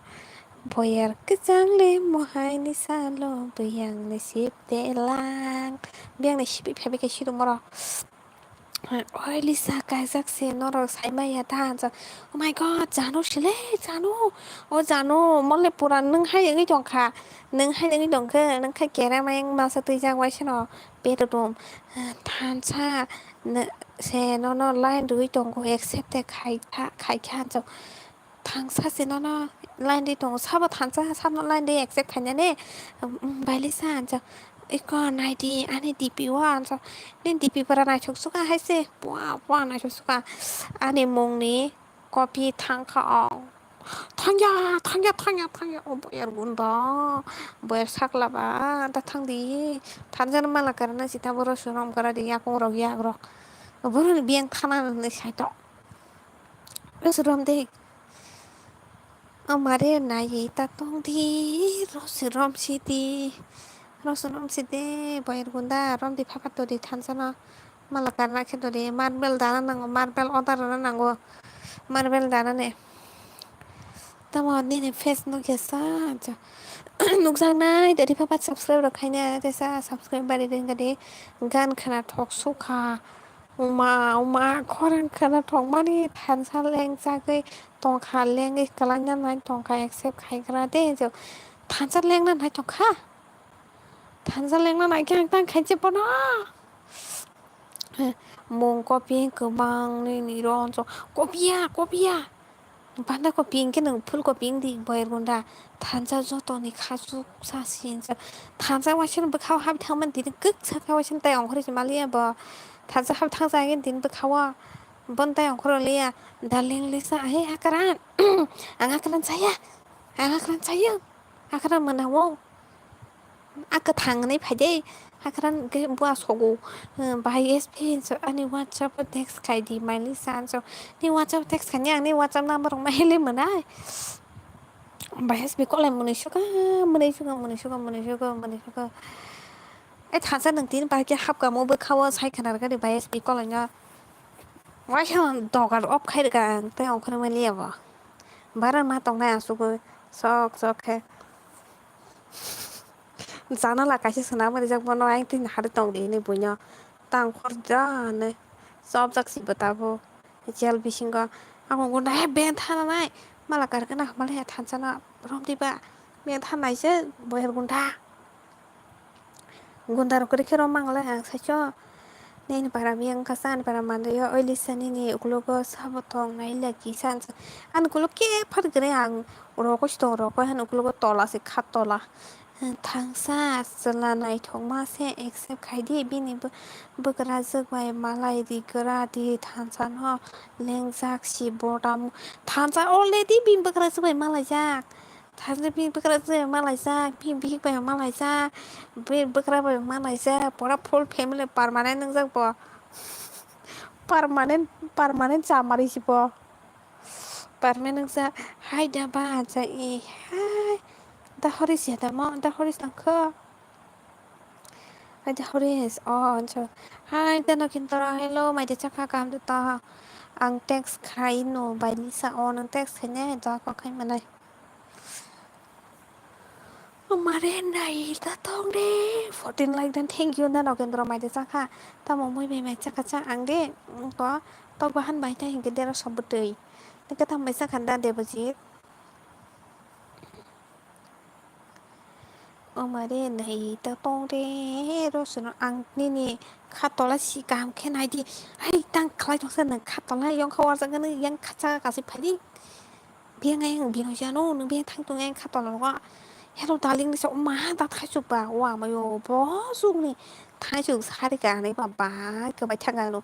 Boyar kwchang le mohai ni salo biyang ni sip de lang. Biyang ni sip phebe khe sirung moro. Oi Lisa, kaijak se norok sai maya ta hinjak. Oh my God, Janu sile, Janu. O Janu, mole pura nwng hai wngwi tongkha. Nwng hai wngwi tongkhe, nwng khe kera mayang masa twijak waisano. Bedroom. Thansa se nono line rwwi tongo, accept de khaikha, khaikha hinjak. Thangsa se nono line rwi tongo, sabo thansa, sabo line rwi accept khainani, um, bailisa hinjak. Iko naidi ani D P o hinjak. Nini D P pura naithok suka hai se, pua, pua naithok suka. Ani mungni copy thangkha o. Thangya, thangya, thangya, thangya. O boyar gunda, boyar sakla ba, da thangdi. Thansa no mala karana sita boro surom karadi, yakung rok, yak rok. Boroni biyang thana hinwi saitok. Rosrom de. Amare nai ta tong di, rosi rom si di. Rosi rom si de, boyer gunda, rom di phapat to di thansa no. Mala karna khe to di, marble dana nango, marble order rwna nango. Marble dana ne. Tamo nini face no kesa, acha. Nukjaknai, de di phapat subscribe rok khaina, tesa subscribe bari ring di. Gan khana thok sukha. Uma, uma, khorang khana thokmani thansa leng chagwi tongkha, lengwi kwlaina nai tongkha, accept khaigra de, jo thansa lengna nai tongkha, thansa lengna nai khe ang tang khainse bono. Mung kopi kwbang nini ronjo, kopiya, kopiya. Banda kopi hinkhe nwng phul kopi wng di boyer gunda. Thansa jotoni khachuk sa sinsa. Thansa waisa bwkhao hap thangmani tini kwk sakha waisa tai ongkhorwi se maliya bo. Thansa hap thang jagwi tini bwkhao. Bon tai ongkhorwi liya. Darling lisa, he hakran. Ang hakran chaya. Ang hakran chaya. Hakran mwnao. A kwthang hwnwi phai de, hakran hwnkhe bua sogo, "Bai S P hinso ani WhatsApp o text khai di, maili sa," hinso. Ni WhatsApp text khaini ang ni WhatsApp number rok maili mwnai. Bai S P kolai mwnwi suka, mwnwi suka, mwnwi suka, mwnwi suka, mwnwi suka. E thansa nwng tini bai khe hapkamo bwkhao sai khna rwkha de bai S P kolai no. Waisa dogar off khai rwkha ang tei ongkhorwi maliya bo. Bara ma tongnai asugwi sok sok khe. Janala kaisa swnamwi rijak bono, ayang tini hari tong di hinwi buino tang khorja hinwi chopjak si bo tabuk. Jel bisingo ang ungkha he ben thana nai mala karkana hamale thansa no romdi ba ben thanai se boyer gunda. Gunda rok kwrwi khe romang le ang saicho. Nini para biyang kasa ani para manliyo, oilisa nini uklogo sabo tong nai lagi sansa. Ani ukulok khe phar gwnai ang rokoi si tong rokoi han uklogo tola se kha tola. Thangsa chwla naithokma se accept khai di bini bw-, bwkrajwk bai malai rigra di thansa no lengjak si botam thansa already bini bwkrajwk bai malaijak. Thangsa bini bwkrajwk bai malaijak, bini bihik bai malaijak, bini bwkra bai malaijak, pura full family permanent wngjak bo. Permanent, permanent chamari si bo. Permanent wngjak, hai da ba acha i, hai. Da hori si da mo, da hori tangkho. Hai da hori, oh, acha. Hai da no kintoro, hello, mai de chakha kam de ta. Ang text khai no, bai lisa, oh, nang text khai ne, da ko khai manai. Mare nai ta tong de. Fourteen like dan thank you na Nogindra mai de chakha. Tamo mui bai mai chakha cha ang de. Ko tok bahan bai ta hinke dera sob twi. Nike tam bai chakha da Debojit. O mare nai ta tong de. Ro suno ang nini kha tola si kaham khe nai di. Ai tang khlai tong sa nang kha tola yong kha warjak nang yang kha cha ka si phai di. Biyang ayang biyang jano nung biyang thang tung ayang kha tola rogo. Hello darling ni sok ma da thai chuk ba wa ma yo bo suk ni thai chuk sari ka nai ba ba ka bai thang ano.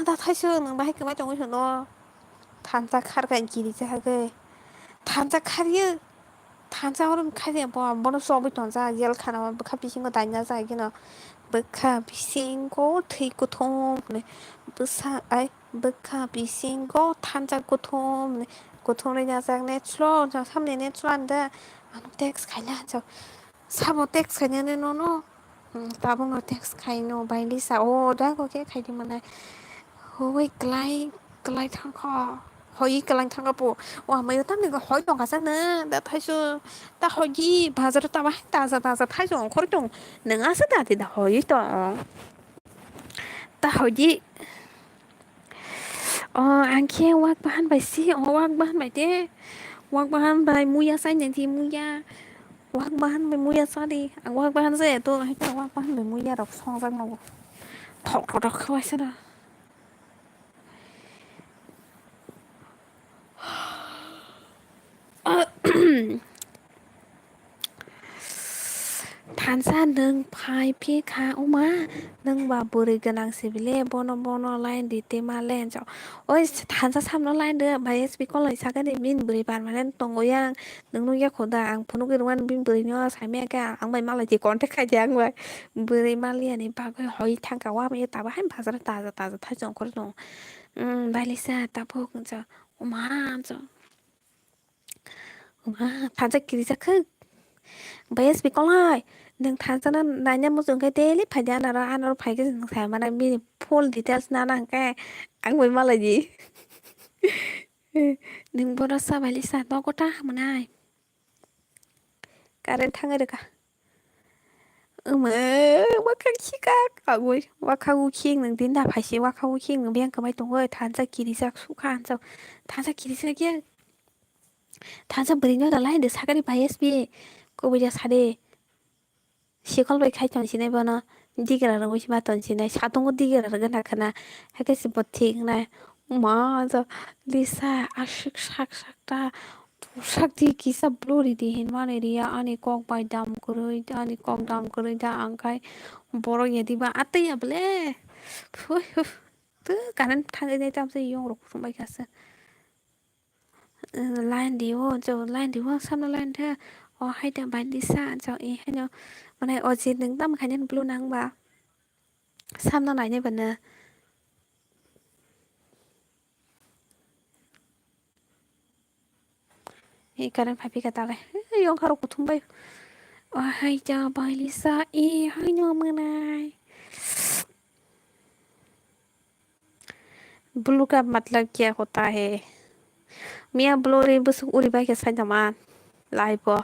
Da thai chuk nung ba hai ka bai tong no. Thansa khar ka giri ja ha ge. Thansa khar ye. Thansa oron khai de bo bono sobui tong ja jel khana bwkha bisingo daina ja gino. Bwkha bisingo thwi kuthum ne. Bwsa ai Bwkha bisingo thansa kuthum, kuthum ri najak ne chlo, jang samni ne chlo ande. Ano text khaila jok. Sabo text khainani nono. Hmm, tabukno text khaino bai lisa. O, da ko khe khaidi manai. Hoi klai, klai thangkho. Hoi klai thangkho po. O, amayo tamni go hoi tongkha sana. Da thaisu. Da hoi gi bazar tama taza taza thaisu ongkhor tong. Nang asa da ti da hoi tong. Ta hoidi. O, ang khe wak bahan bai si, o, wak bahan bai de. Wak bahan bai muya sai nang di muya. Wak bahan bai muya sa di. Ang wak bahan se to, hai ta wak bahan bai muya rok songjak no. Thok thok thok khabai sana. Than Thansa nwng phai phi kha, "Oma, nwng ba bwrwi gwnang se bile, bono, bono line di, tei ma line chao." Oi, thansa samno line rw, bai S P koloi sakani, "Bini bwrwi permanent tongo yang, nwng nukya kho da, ang phunugwi rwmani bini bwrwino saimaya khe, ang bai malai di contact khai di ang bai." Bwrwi maliyani bagwi hoi thangka, wama ya tabo hai bazar taja taja thai chongkhor tongo. Umm, bailisa tabuk, "Oma," chao. Wah, thansa kirijak khe. Bai S P kolai, nwng thansa no naina muchung khe daily phaidi anaro, anaro phaikhe nwng sai mano bini full details nana hwnkhe ang bai malai di. Nwng bono sa bai lisa nogo ta hwnwi. Current thangwi rwkha. Wngma, wakhang khika kagwi, wakhang ukhing nwng din da phaisi, wakhang ukhing nwng biyang kwbai tongwi, thansa kirijak sukha hansa, thansa kirijak ya, thansa bwrwino da line de sakani bai S P, kubui da sade, sikol bai khai ton sinai bono, digra rwngwi ma ton sinai, satungo digra rwgwna khwna, hakhe se bo thik nai, ma ja, lisa, aswk sak sak ta, Sakti kisa blurry di hinmani riya ani kok bai dam kwrwi, ani kok dam kwrwi da ang khai borok ya diba atwi ya ble. Phui, phui. Twi current thangwi nai tamsa yong rok kuthum bai kasa. Line di o, jo line di o, samno line the. O hai da bai di sa, jo i haino. Mane o je nwng tam khainani blue nang ba. Samno nainai bana. Ei current phai phika tale. Ei, yongkha rok kuthum bai. Ahai ja bai lisa. Ei, hai no manai. Blue ka matlab kya hota hai? Miya blue ri busuk uri bai ke sai jaman. Live o.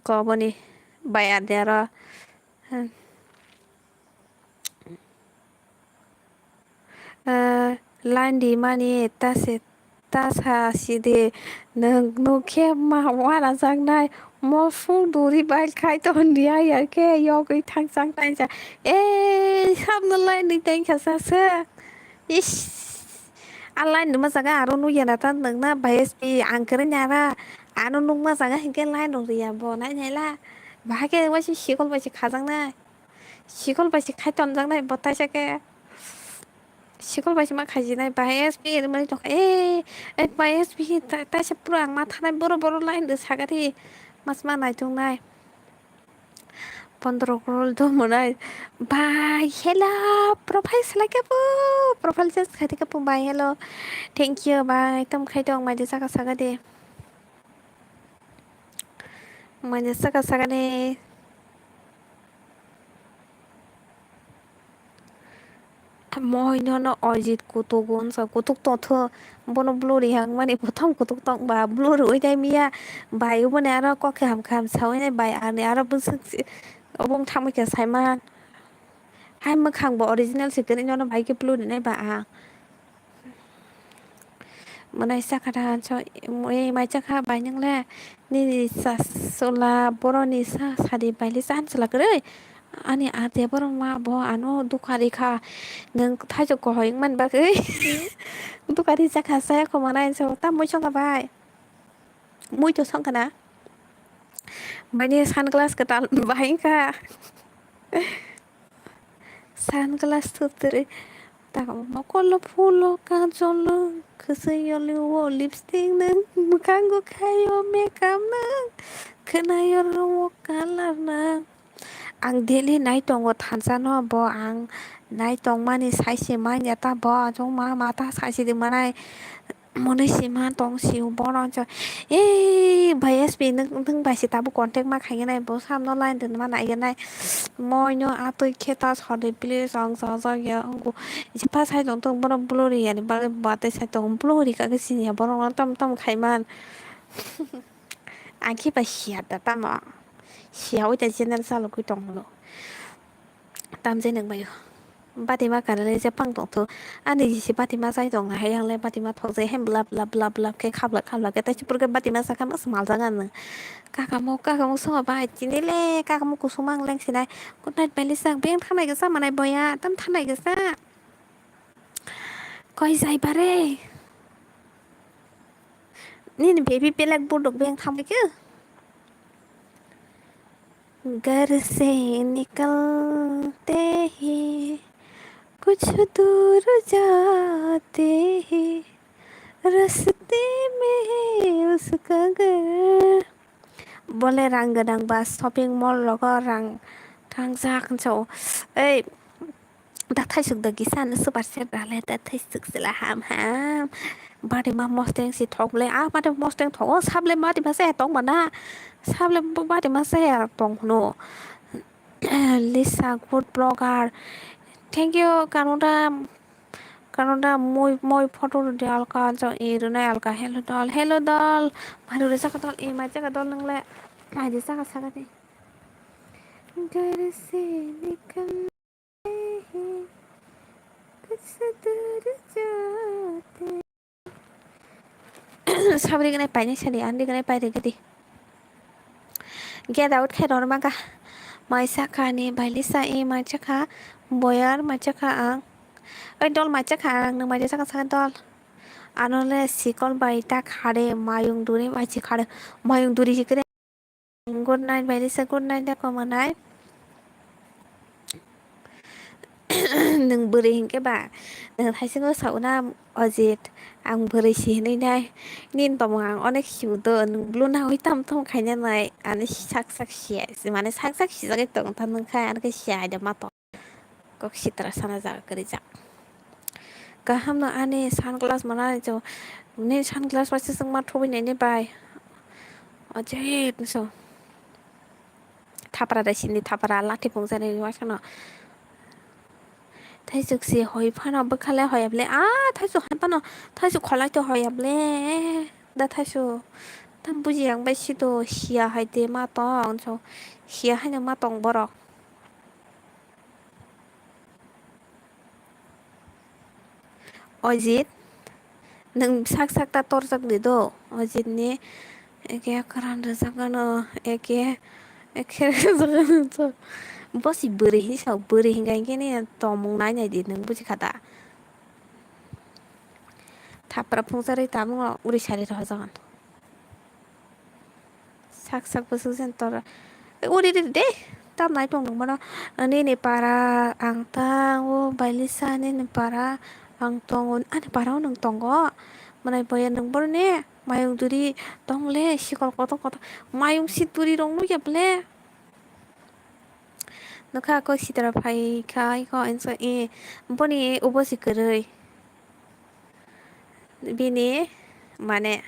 Koboni bai ade aro, eh, line di mani ta se ta sa si di nwng nuk khe ma uanajaknai mosuk duri bai khai ton di ya khe yogwi thangchang tangsa. Ei, samno line di tengkha sa se. Ish, a line rwma jaga aro nukya na ta nwng na bai S P ang kwrwngni ara ano nukma jaga hinkhe line rok rwya bo nai naila. Bahai khe waisa sikol bai se khajaknai, sikol bai se khai tonjaknai bo taisa khe sikol bai se ma khaijinai bai S P rwmani tongkha. Ei, ei bai S P ta-, taisa pura ang ma thanai boro boro line rw sakari mas ma naitongnai. Pondro crore do monai. Bai, hello, profile selai khe po. Profile change khai khe po, bai, hello. Thank you, bai. Tam khai tong, mai de saka saka de. Mai de saka saka de. Moi nono Ojit kutuk unsa kutuk totho bono blurry hangmani bothom kutuk tong ba blurry oi dai miya bai oboni aro kok kaham kaham sawi nai bai ani aro bwswk si obong thangma khe saiman hai mwkhang bo original se kwrwi nono bai khe blurry nai ba ang. Mwnai sakha tha hanso, "Ei, mai chakha bai nwngle? Nini sa-, chwla boroni sa sadi bai le chan chwla kwrwi? Ani ate borok ma bo ano dukha rikha. Nwng thaichuk kohoi wngmani bagwi dukha rijak kha, chaya kho mwnai hanso. Ta mui songkha bai? Mui to songkha na? Bai ni sunglass kwtal bai wngkha." Sunglass thutri ta mokolo phulo kajol nwng, khwswi yoli o lipstick nwng, mwkhango khaio makeup nwng, khwnaio rwo colour nwng. Ang daily nai tongo thansa no bo ang nai tongmani saisi manya ta bo achukma mata saisi di manai. Monwi sima tong sio bono wngkha, "Ei, bai S P nwng, nwng bai se tabuk contact ma khainai, bo samno line rwna ma naigenai. Moino atwi khe ta sadi please, ang chajak ya," wngkha. Jepha sai tong tong bono blurry yani bagwi bo atwi sai tongo, blurry kha khe sini ya, borokno tam tam khaiman. Ang khe bai siya da tamo, siya oi da channel chalogwi tongmano. Tamjai nwng bai o. Batima kanale je pang tongtho. Ani jisi batima chai tong hai yang le batima thok jai hem blap blap blap blap khe khablak khablak khe taisupur khe batima sakha mas maljak ang nwng. Kakamo kakamo songma bai chini le kakamo kusuma ang leng sinai. Good night bai le sak beng thanai khe sa manai boya tam thanai khe sa. Koi jai bare. Nini baby belek buduk beng thamai khe. घर से निकलते ही कुछ दूर जाते ही रस्ते में उसका घर. Bole rang gwnang ba shopping mall rogo rang thangjak hinso. Ei, da thaisuk da kisa no super set rale da thaisuk sila ham ham. Bari ma mosteng si thok le, ah, bari mosteng thok, oh, sable bari ma saya tong mana. Sable bari ma saya tong no. Lisa, good blogger. Thank you, Kanoda. Kanoda, moi, moi photo rwdi alka, jo, e, rwnai alka. Hello, dol. Hello, dol. Mairu rwjak, dol. E, mai jaga, dol, nwngle. Mai rwjak, saka de. घर से निकलते ही कुछ दूर जाते. Sabri gwnai painai sadi, ani gwnai pairigwdi. Get out khai rwrwma kha. Mai sakha ni bai Lisa, e mai sakha, boyar mai sakha ang. Oi dol mai sakha ang, nwng mai sakha sakha dol. Ano le sikol bai ta khare, mayung duri bai si khare, mayung duri si kre. Good night, bai Lisa, good night, da komo nai. Nwng bwrwi hinkhe ba, nwng thaisingo sauna Ajit, ang bwrwi si hinwi nai. Nini tomung ang onek hibu do, nwng blue nangwi tam tam khaina nai, ani sak sak siya, mane sak sak sijagwi tong tha nwng khai, ani khe siya aida ma tong. Kok sitra sana jaga kwrwi jak. Kaham no ani sunglass mana jo, nini sunglass waisa chwngma thubui nini bai. Ajit so. Thapra dai sindi thapra lati phungsa ni waisa no. Thaisuk si hoi phano bwkhale hoya ble. Ah, thaisuk hai phano, thaisuk kholai to hoya ble. Da thaisuk. Tam buji yang bai si to siya hai de ma tong so. Siya hai no ma tong borok. Ojit, nwng sak sak ta torjak di do. Ojit ni eke karan rwjak gano, eke, eke rwjak gano. Bo si bwrwi hinwi sa, bwrwi hinga hinke ni tomung nai nai di nwng buji kha da. Thapra phungsa rwi tabung uri sari rwjak gano. Sak sak bwswk jen tor. Uri ri de. Tam nai tong nang mano. Nini para ang tang o bai Lisa nini para ang tongo. Ani para o nwng tongo. Mwnai boya nwng boroni mayung duri tong le sikol kotor kotor. Mayung si duri rok nukya ble. Nokha kok sitra phai kha iko ensa e. Boni ubo si kwrwi. Bini mane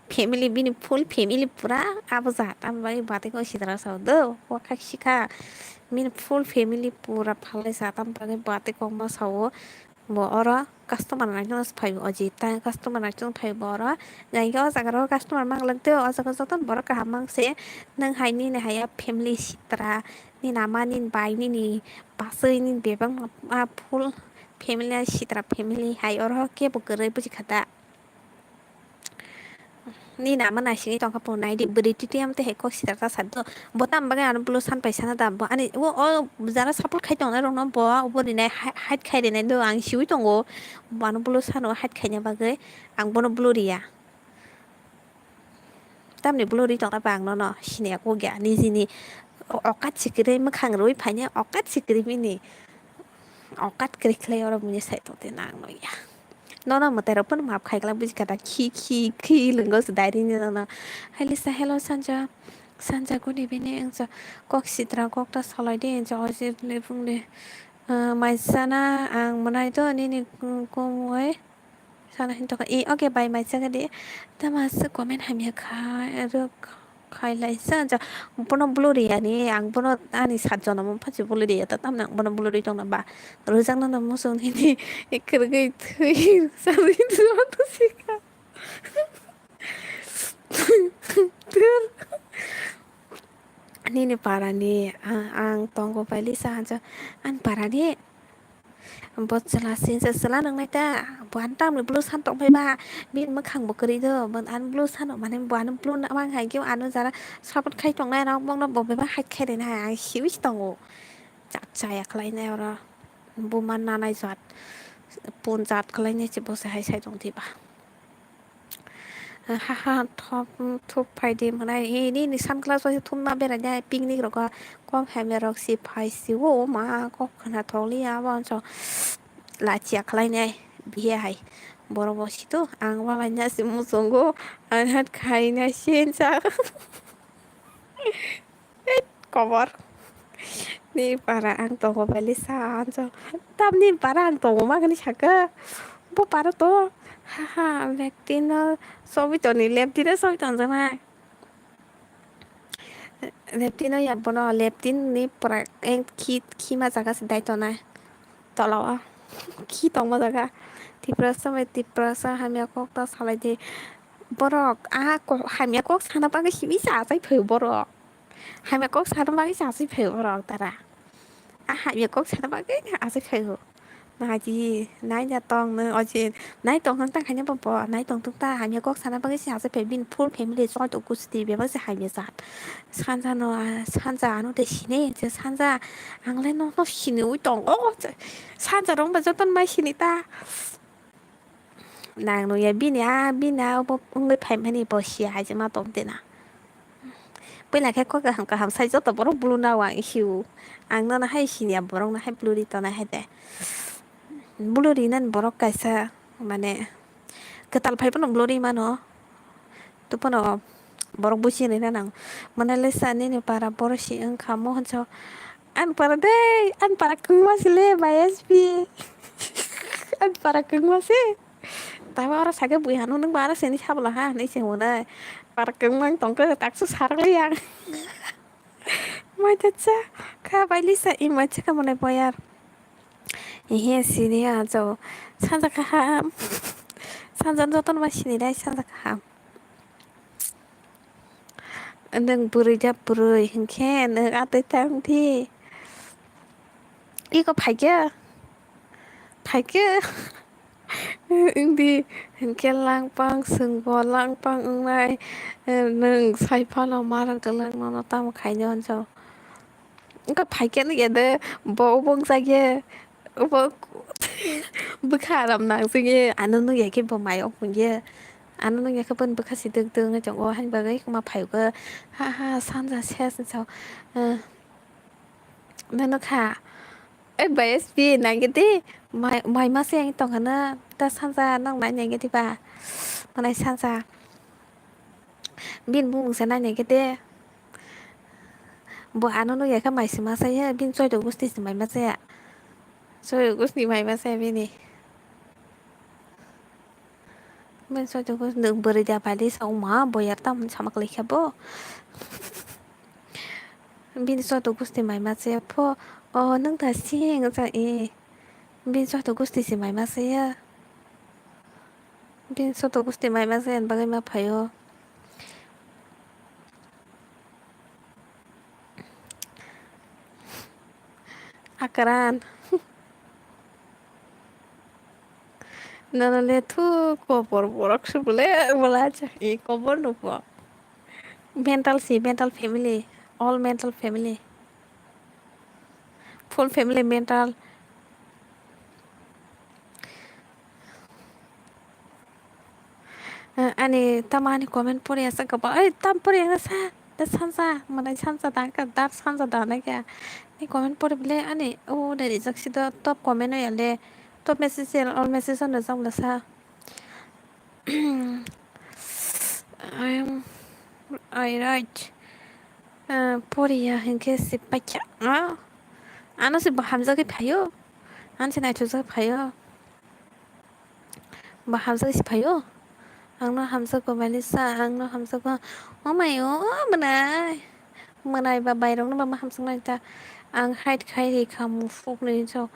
family, bini full family pura abo jat. Abo bagwi batwi kok sitra sao do, wakha sikha. Bini full family pura phalai jat, abo bagwi batwi kokma sao. Bo oro customer naitokno phai o ji, ta customer naitokno phai bo oro. Jai khe o jaga o customer manglak tei o jaga jotono borok kaham mang se. Nwng hai nini hai family sitra, nini ama, nini bai, nini bachwi, nini bebak, ah, full family, sitra family hai oro kebo kwrwi buji kha da. Nini ama naisingwi tongkha phunai di, bwrwi twi twi am tei hai kok sitra ta sadi do. Bo tamo bagwi ano blue san pai sana da? Bo ani o, o jara support khai tongnai rokno bo obo rinai, hai-, hide khai rinai do, ang siwi tongo. Bo ano blue sano hide khaina bagwi ang bono blue riya. Tamni blue ri tongna ba ang nono siniya kok ya, nijini o-, okat sikiri mwkhang rwi phaini okat sikiri bini. Okat kwrwi khlai oro buini sai tongtwi nang nukya. Nono mwtai rok phano maap khai glak buji kha da, khi khi khi lwngo se diary ni nono. Hai Lisa, hello Sanja. Sanja guni bini wngsa kok sitra kok ta salai di wngsa o je le phung de. Ah, mai sana ang mwnai do nini kumui sana hin tokha. I, okay, bai mai chakha di. Tama se comment hamya kha, rwk. Khailai sa, ja, bono blue ri ani, ang bono ani sat jonom wngpha se blue ri ya, ta tamni ang bono blue ri tongna ba, rwjaknano muchung nini, kwrwgwi thwi, rwksa rwi joto sikha. Nini parani, a-, ang tongo bai Lisa, ja, ani parani. Bo chwla sinsa chwla nwngnai ta, bo ani tamni blue san tongphai ba, bini mwkhang bo kwrwi do, bo ani blue sano, mane bo ani blue na-, mang hai khe ano jara support khai tongnai rok, bokno bo bebak hide khai rwna hai, ang siwi se tongo. Cha-, chaya khlainai oro, buma nanai jat, pun jat khlainai se bo se hai sai tong thwiba. Haha, thop, thop phaidi mwnai. He, nini sunglass bai thumna berai nai, picnic rogo. Kok hamya rok si phai si o, ma, kok khna thok liya, abo anso lachia khlai nai, biya hai. Borok bo si to, ang walai na si muchungo, ang hat khai na si cha. Kobor. Ni para ang tongo bali sa anso. Tam ni para ang tongo ma gani saka. Bo para to. Haha, leptin no sobi toni, leptin no sobi ton jana. Leptin no ya bono, leptin ni pura eng khi, khi ma jaga se dai tona. Tola o. Khi tong ma jaga. Tiprasa mai, Tiprasa hamya kok ta salai di. Borok, a ko-, hamya kok sana bagwi simi sa achai phai borok. Hamya kok sana bagwi se achai phai borok tara. A hamya kok sana bagwi achai phai o. Naidi, naina tong nw oje, nai tong hwn ta khaina bo bo, nai tong tuk ta, hamya kok sana bagwi se achai phai bini full family choi to gusti bebak se hamya jat. Sanja no, a, sanja ano de sini, je sanja ang le no, no sini ui tong o, je sanja rong ba joto no mai sini ta. Nang nung ya bini a, bini a obo wngwi phaimani bo sia hai se ma tong twi na. Puila khe kok kaham kaham sai joto borok bulu na o ang hiu. Ang nono hai sini ya borok no hai bulu ri tonai hai de. Bulu ri nani borok kaisa mane kwtal phai phano bulu ri mano. Tei phano borok buchi rina nang. Mane le sa nini para borok si wngkha mo hwnso. Ani para dei, ani para kwngma se le bai S P. Ani para kwngma se. Tamo oro sakhe bui hano nwng bo aro sini sabla ha hinwi se hwnwi. Para kwngma wng tongkhe taksa sarak le yang. Mai ta cha kha bai lisa i mai cha kha mane boyar. Ihe sini ajo sanja kaham. Sanja jotono bai sini dai sanja kaham. Nwng bwrwi da bwrwi hinkhe nwng atwi tang di. Iko phaikhe? Phaikhe? Wngdi hinkhe langpang, chwngbo langpang wngnai. Nwng sai phano marang kwlwng nono tamo khainai hwnjao. Wngkha phaikhe nukya de, bo obo wngjakya, obo bwkha aram nang chwngya, ano nukya khe bo mai ok mungya, ano nukya khe boni bwkha si dwk dwk wngwi tongo, haini bagwi ma phaio khe, ha ha, sanja ses wngsa, eh, nukha, eh, bai S P naikhe de, mai, mai masa yang tongkha na, ta sanja nang nai naikhe de ba, manai sanja. Bini bumung se nainai khe de. Bo ano nukya khe mai se ma chaya, bini choito gusti se mai ma chaya. Choito gusti mai ma chaya bini. Bini choito gusti nwng bwrwi da bai de sa wngma boyar tamo sama kwlai khe bo. Bini choito gusti mai ma chaya pho. O nwng ta sing wngsa e. Bini choito gusti se mai ma chaya. Bini soto gusti mai ma se bagwi ma phaio. Akran. Nono le thu kobor borok se bole bwla cha i kobor no bo. Mental si, mental family, all mental family. Full family mental. Eh, ani tamo ani comment pori asa kabo. Ai, tam pori asa. Da sanja, mane sanja da ka, dar sanja da na kya. Ni comment pori bole ani, o de rijak si do top comment o ya le. Top message ya, all message on rijak bole sa. I am, I write. Ah, poriya hinkhe se paikha. Ah, ano se bo hamjagwi phaio. Ano se naithokjagwi phaio. Bo hamjagwi se phaio. Ang no hamjago Malisa, ang no hamjago. O mai o, mwnai. Mwnai ba bairok no ba ma hamjaknai ta. Ang hide khai ri kha mufuk ni so.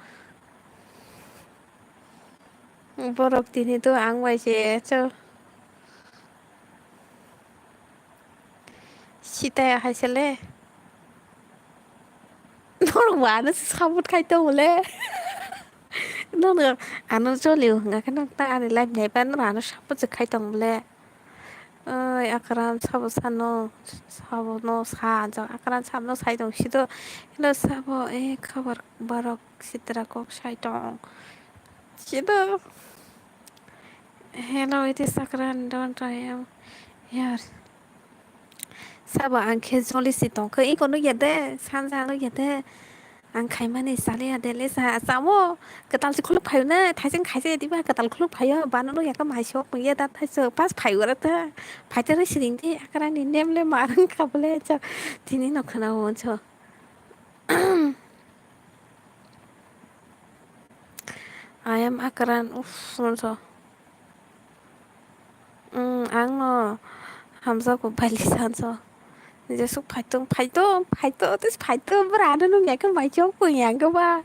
Borok tini to ang bai se cho. Sita ya hai se le. Norok bo ano support khai tong le. Nono ano choli hwnga khe nang ta ani life nai ba nono ano support se khai tong le. Oi, Akran sabo sano, sabo no sa, jang Akran sabo no sai tong sito. Hello sabo, eh, khabar barok sitra kok sai tong. Sito. Hello, it is Sakran. Don't I am here. Sabo ang khe joli si tongkhe, iko nukya de, sanja nukya de. Ang khaimani chaliya de le sa, samo. Kwtal si khuluk phaio na, thaising khaisa ya diba, kwtal khuluk phaio, bana nukya khe mai sok nukya da thaisok, pas phaio ra ta. Phaitero siring de, akarani nem le marang kha bole cha. Tini no khana wo cho. I am Akran, uff, so. Mm, ang no hamjago bali sanso. Jesuk phaitung, phaitung, phaitung, tis phaitung, bra ano nung yakhe mai chok pung yang khe ba.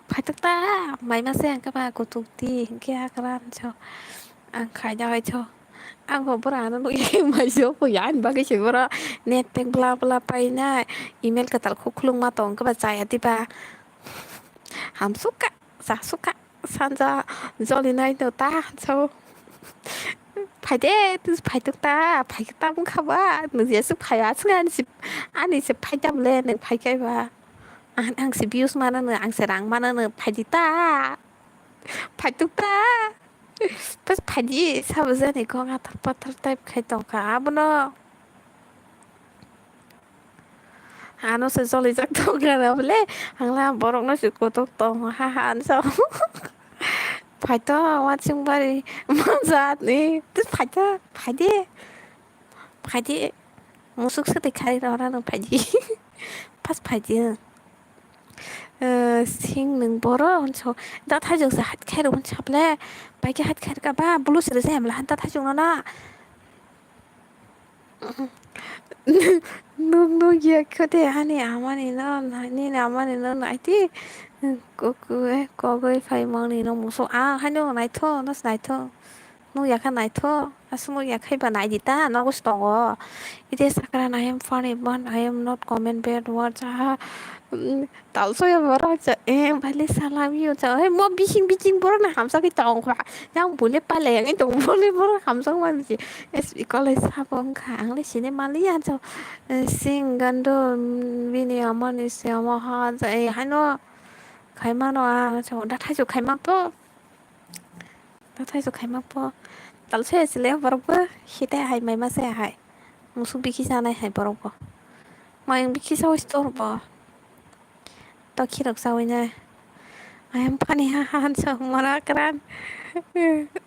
Phaitung ta, mai ma se yang khe ba, kutuk ti, hingke Akran so. Ang khaida hai cho. Ang bo bra ano nung yakhe mai chok pung yang, ani bagwi se bra net pack bla bla painai, email kwtal khuklung ma tong khe ba chaya diba. Hamsukha, chasukha, sanja joli nai no ta, so. Phaide, tus phaituk ta, phaikhe ta wngkha ba, nung jesu phaiya, aswk ani se, ani se phaida bole, nung phaikai ba. Ang, ang se views mana no, ang se rang mana no, phaidi ta. Phaituk ta. Pas phaidi, sabo jani kok athar pathar type khai tongkha, abono. Ano se jolijak tongkha na bole, hangla borok no se kotok tongo, ha ha, ansa. Phaito, wansing bari, manjat ni, tis phaito, phaidi, phaidi, musuk se tikhari rora no phaidi, pas phaidi. Eh, sing nung boro, ansa, da thajok se hat khairo, ansa bole, bai khe hat khair ka ba, bulu sere se hamla, da thajok no na. Nuk nuk ya khe de ani amani no, nini amani no naidi. Kokoi, kokoi phai mangni no musu. Ah, haino naitho, nos naitho. Nuk ya khe naitho. Aswk nuk ya khe ba naidi ta, nogo se tongo. Ite sakran, I am funny, but I am not comment bad words. Aha. Talsoya borok cha, eh, bale salam yo cha, eh, mo bising bising borok na hamsa khe tong kha. Yang bole pale yang tong bole borok hamsa ma bisi. Es college sabo wngkha, ang le sini mali ya cha. Eh, sing gando, mm, bini amani se ama ha cha, eh, haino khaimano a cha, da thaisu khaimak to. Da thaisu khaimak po. Talsoya chile borok bo, hite hai mai ma se hai. Musuk bikhi chanai hai borok bo. Mayung bikhi sawi store bo. Tokhi rok sawi nai. I am funny, ha, ha, han sa humor akran.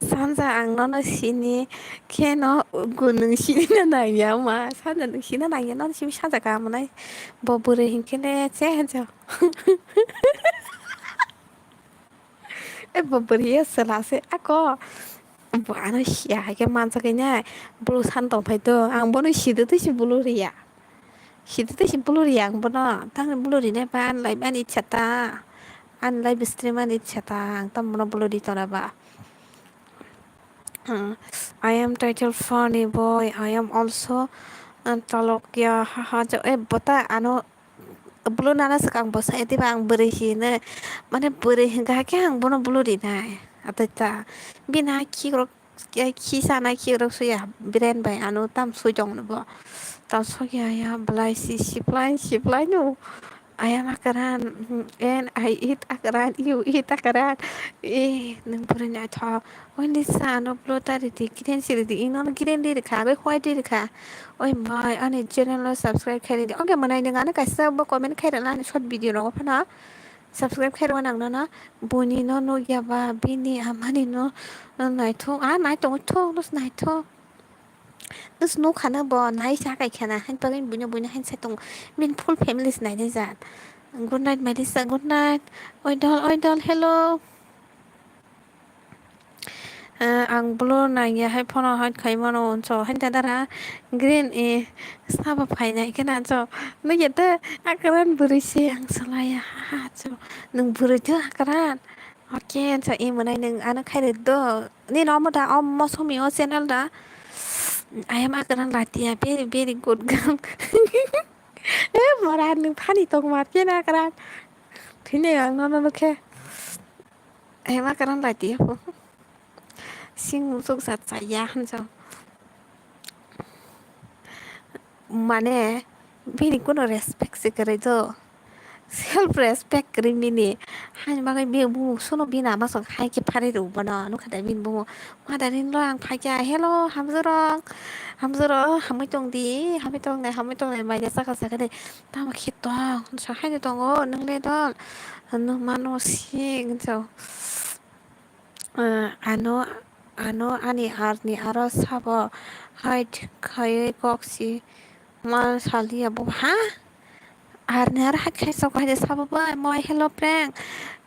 Sanja ang nono sini kheno gu nung sini na nangya ma. Sanja nung sini na nangya, nono simi sanja ka manai. Bo bwrwi hinkhe le che han sa. E bo bwrwi ya sela se ako. Bo ano siya hai khe manjak nai. Bulu san tong phai do. Ang bono sidi twi si bulu riya. Sidi twi si bulu riya ang bono. Tang bulu rinai ba ani lai ani ichha ta. Ani lai bistri mani ichha ta. Ang tamo bono bulu ri tona ba. Hmm. I am title funny boy. I am also, uh, talokya. Ha ha jo. E bota ano Bulu nana swkang bo sai diba ang bwrwi hino, mane bwrwi hwnkha khe ang bono bulu rinai. Atwi ta bini hai khikrok, khi sanai khikrok suya brain bai ano tam sui tong no bo. Tam sokya ya belai si siplai siplai no. I am Akran, and I eat Akran, you eat Akran. Eh, nung bwrwi naithok. Oi Lisa, ano blue ta ridi, green si ridi, ino no green ri rikha, bai white ri rikha. Oi bai, ani channel no subscribe khai ridi. Oke, mwnai nung ano kaisa bo comment khai rwna ani short video rogo phano. Subscribe khai rwna ang nono. Buni no nukya ba, bini amani no, no naithok, a nai tongo thok, no naithok. Nus nukha no bo nai sa kai khana, han pagin buino buino han sa tongo. Bini full family se nainai jat. Good night, Melissa, good night. Oi dol, oi dol, hello. Ah, ang blur nangya hai phano hot khai mano unso hai da dara green e sabo phainai khe na cho nugya de akran bwrwi se ang salaya ha ha cho nung bwrwi de akran oke cho e mwnai nung ano khai rw do nini omo da omo somi o channel da I am akran latia very very good girl e mora nung thani tong mar khe na akran thini ang nono nukhe. Ema karan lai tiya po. Sing musuk sa chaya hanjo. Mane bini kuno respect se kwrwi do. Self respect kwrwi bini. Haini bagwi bini bumung sunu bini ama song hai khe pharwi rw bono. Nukha da bini bumung. Ma da rin lo ang phaikha. Hello, hamjwrok. Hamjwrok, hamwi tong di. Hamwi tong nai, hamwi tong nai. Mai da chakha chakha de. Tamo khe tong. Sa hai de tongo. Nung le dol. Nung mano sing. So. Ah, ano, ano ani arni aro sabo hide khaiwi kok si ma saliya bo, ha? Arni aro hide khai sok hai sabo ba, moi hello prank.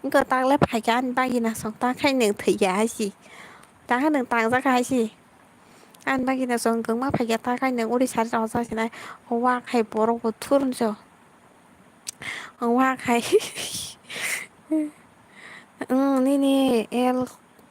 Wngkha takle phaikha ani bagina song, ta khai nwng thwikha hai si. Ta khai nwng tangjak hai si. Ani bagina song kwngma phaikha, ta khai nwng uri sari rok jak sinai. Wa khai borok bo thur so. Wa khai. Wng, nini el,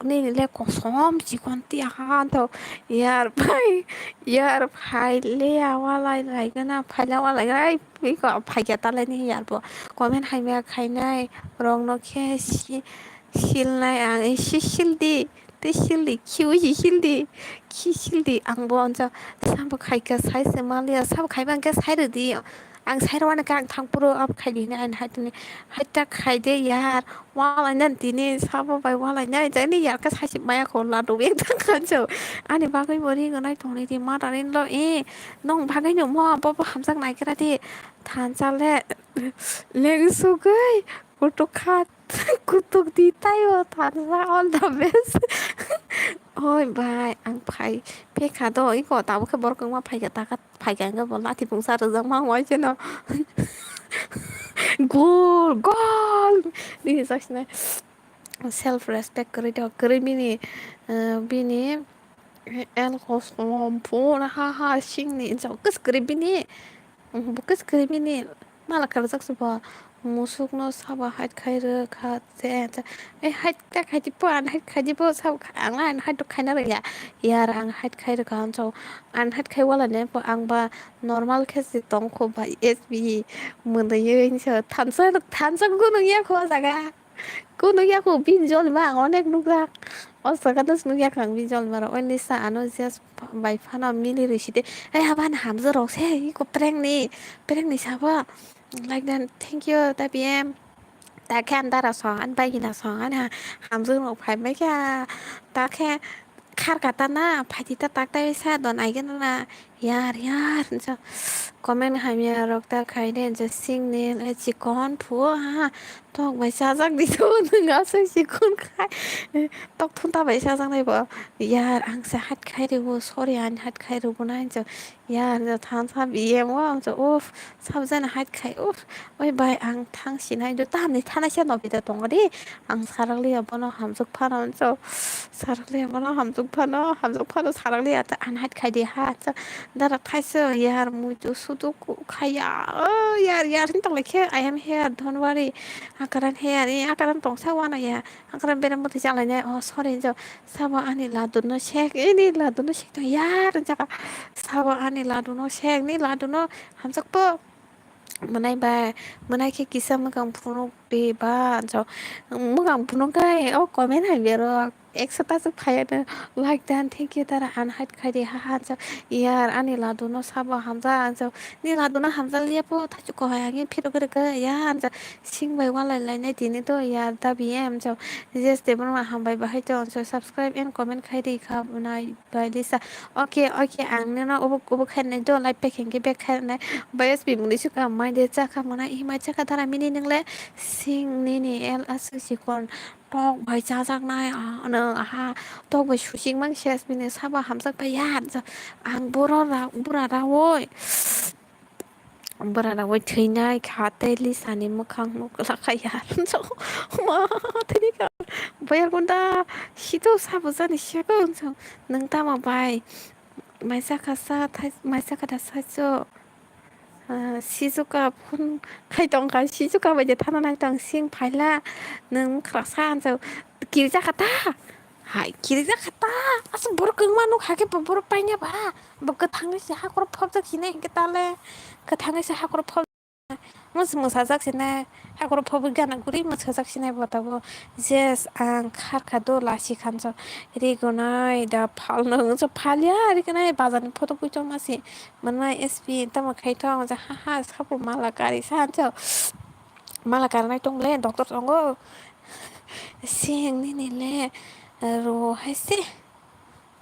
nini le kosom chikon tiya ha to. Yar phai, yar phai le awa lai lai gana, phai le awa lai gai. Biko phai kya ta lai ni yar bo. Comment hai me khai nai rong no khe si, sil nai ang, eh, si sil di. Tei sil di, khiui si sil di. Khi sil di, ang bo onsa sabo khai kha sai se maliya, sabo khai bang khe sai rw di. Ang sai rwani khe ang thang phuru abo khai di hinwi ani hai tongni. Hai ta khai de yar, walai nani tini sabo bai walai nai jani yar khe sai se maya kho la do ek thang kha jo. Ani bagwi bo ring nai tongni di ma da rin lo e. Nong bagwi no mo bo bo hamjak nai khe ra di. Thansa le leng sugwi kutuk kha kutuk di tai o thansa all the best. Oi bai ang phai pekha do iko tabuk khe borok wngma phai kha ta kha. Phaikha hwnkhe bo lathi pungsa rwjakma wng waisano. Gol, gol! Nini chaksinai self respect kwrwi do, kwrwi bini, eh, bini el kosom phuru ha ha singni jok kwswk kwrwi bini, bo kwswk kwrwi bini mala kwrwjak se bo. Musukno sabo hide khai rw kha se, e hide ta khai di po, ang hide khai di po, sabo kha-, ang ang hide rok khaina rwya. Yar ang hide khai rw kha, ang so ang hide khai wala ne po, ang ba normal khe se tong kho ba, S B mwnwi hinsa thansa, thansa gunung ya kho o jaga. Gunung ya kho bin jol ma ang onek nukjak. O jaga no nukya kha ang bin jol ma rok, o nisa ano just bai phano mili rw site. Ai haba ni hamjwk rok se, iko prank ni, prank ni sabo. Like that, thank you, ta P M. Ta khe ang dara song, ani bagina song, ani ha-, hamjwk rok phai mai kha. Ta khe khar kata na, phaidi ta tak tai sa don ai gana na. Yar, yar, hinsa comment hamya rok ta khai de, je sing ni, le chikon phuo ha, tok bai chajak di to, nwng aswk chikon khai, tok thunta bai chajak nai bo. Yar, ang se hide khai rw, sorry, ani hide khai rw bo na, hinsa. Yar, ja thansa B M o, ang cha, uff, sabo jani hide khai, uff, oi bai, ang thang sinai do, tamni thana se no bida tongo de, ang sarak liya bono hamjwk phano, ang cha, sarak liya bono hamjwk phano, hamjwk phano sarak liya, ta, ang hide khai di ha, cha, dara thaisa, yar, muitu sudu ku-, khaya, o, yar, yar, hinta lai khe, I am here, don't worry, akaran here, eh, akaran tongsa wana ya, akaran berem bwtwi cha lai nai, oh, sorry, cha, Sabo ani laduno sek, ini laduno sek to yar jaka. Sabo ani laduno sek, ni laduno hamjak po. Mwnai bai, mwnai khe kisa mwkang phunuk di ba, jo, mwkang phunuk kai, o comment hai berok. Ekso ta se phai ano, like dan, thank you, tara, ang hide khai di, ha, ha, jo, yar, ani laduno sabo hamjak, jo, ni laduno hamjak liya po, thaichuk ko hai, ang phirok rwk ya, jo, sing bai walai lai nai tini to, yar, da B M, jo, Jes Debbarma hambai bahai to onso subscribe and comment khai ri kha nai bai Lisa. Okay, okay, ang nino obo, obo khai nai do, live pack hingke back khai nai. Bai S P muni suka mai de chakha mona, i mai chakha dara mini nang le sing nini el aswk sikon tok bai chajak nai, ah, ano aha tok bai susik mang ses bini sabo hamjak bai ya. Ang boro ra, bura ra oi. Bwrara bai thwinai kha tei Lisani mwkhang nukla kha ya. Ma thwini kha. Boya gunda sito sabo jani sego hwnso. Nwng tamo bai? Maisa kha sa thai, maisa kha da sa cho. Ah, sijuka phone khai tong kha, sijuka bai je thana nai tong sing phaila. Nwng mwkhra sa hwnso. Kirja kha ta. Hai, kirja kha ta. Asa borok kwngma nuk hakhe bo borok paina ba. Bo kwthangni se hakoro phobjak sinai hinkhe tale. Kwthangni se hakoro phob-, mwsajak sinai. Hakoro phobwi gana guri mwsajak sinai bo tabuk. Jes ang kharkha do lasi khanso. Rigonai da phalno wngso phalya rigonai bazarni photo pui tongma se. Manma S P tamo khai tong ja ha ha sabu mala kari sa hanso. Mala karnai tong le, doctor tongo. Sing nini le rwo hai se.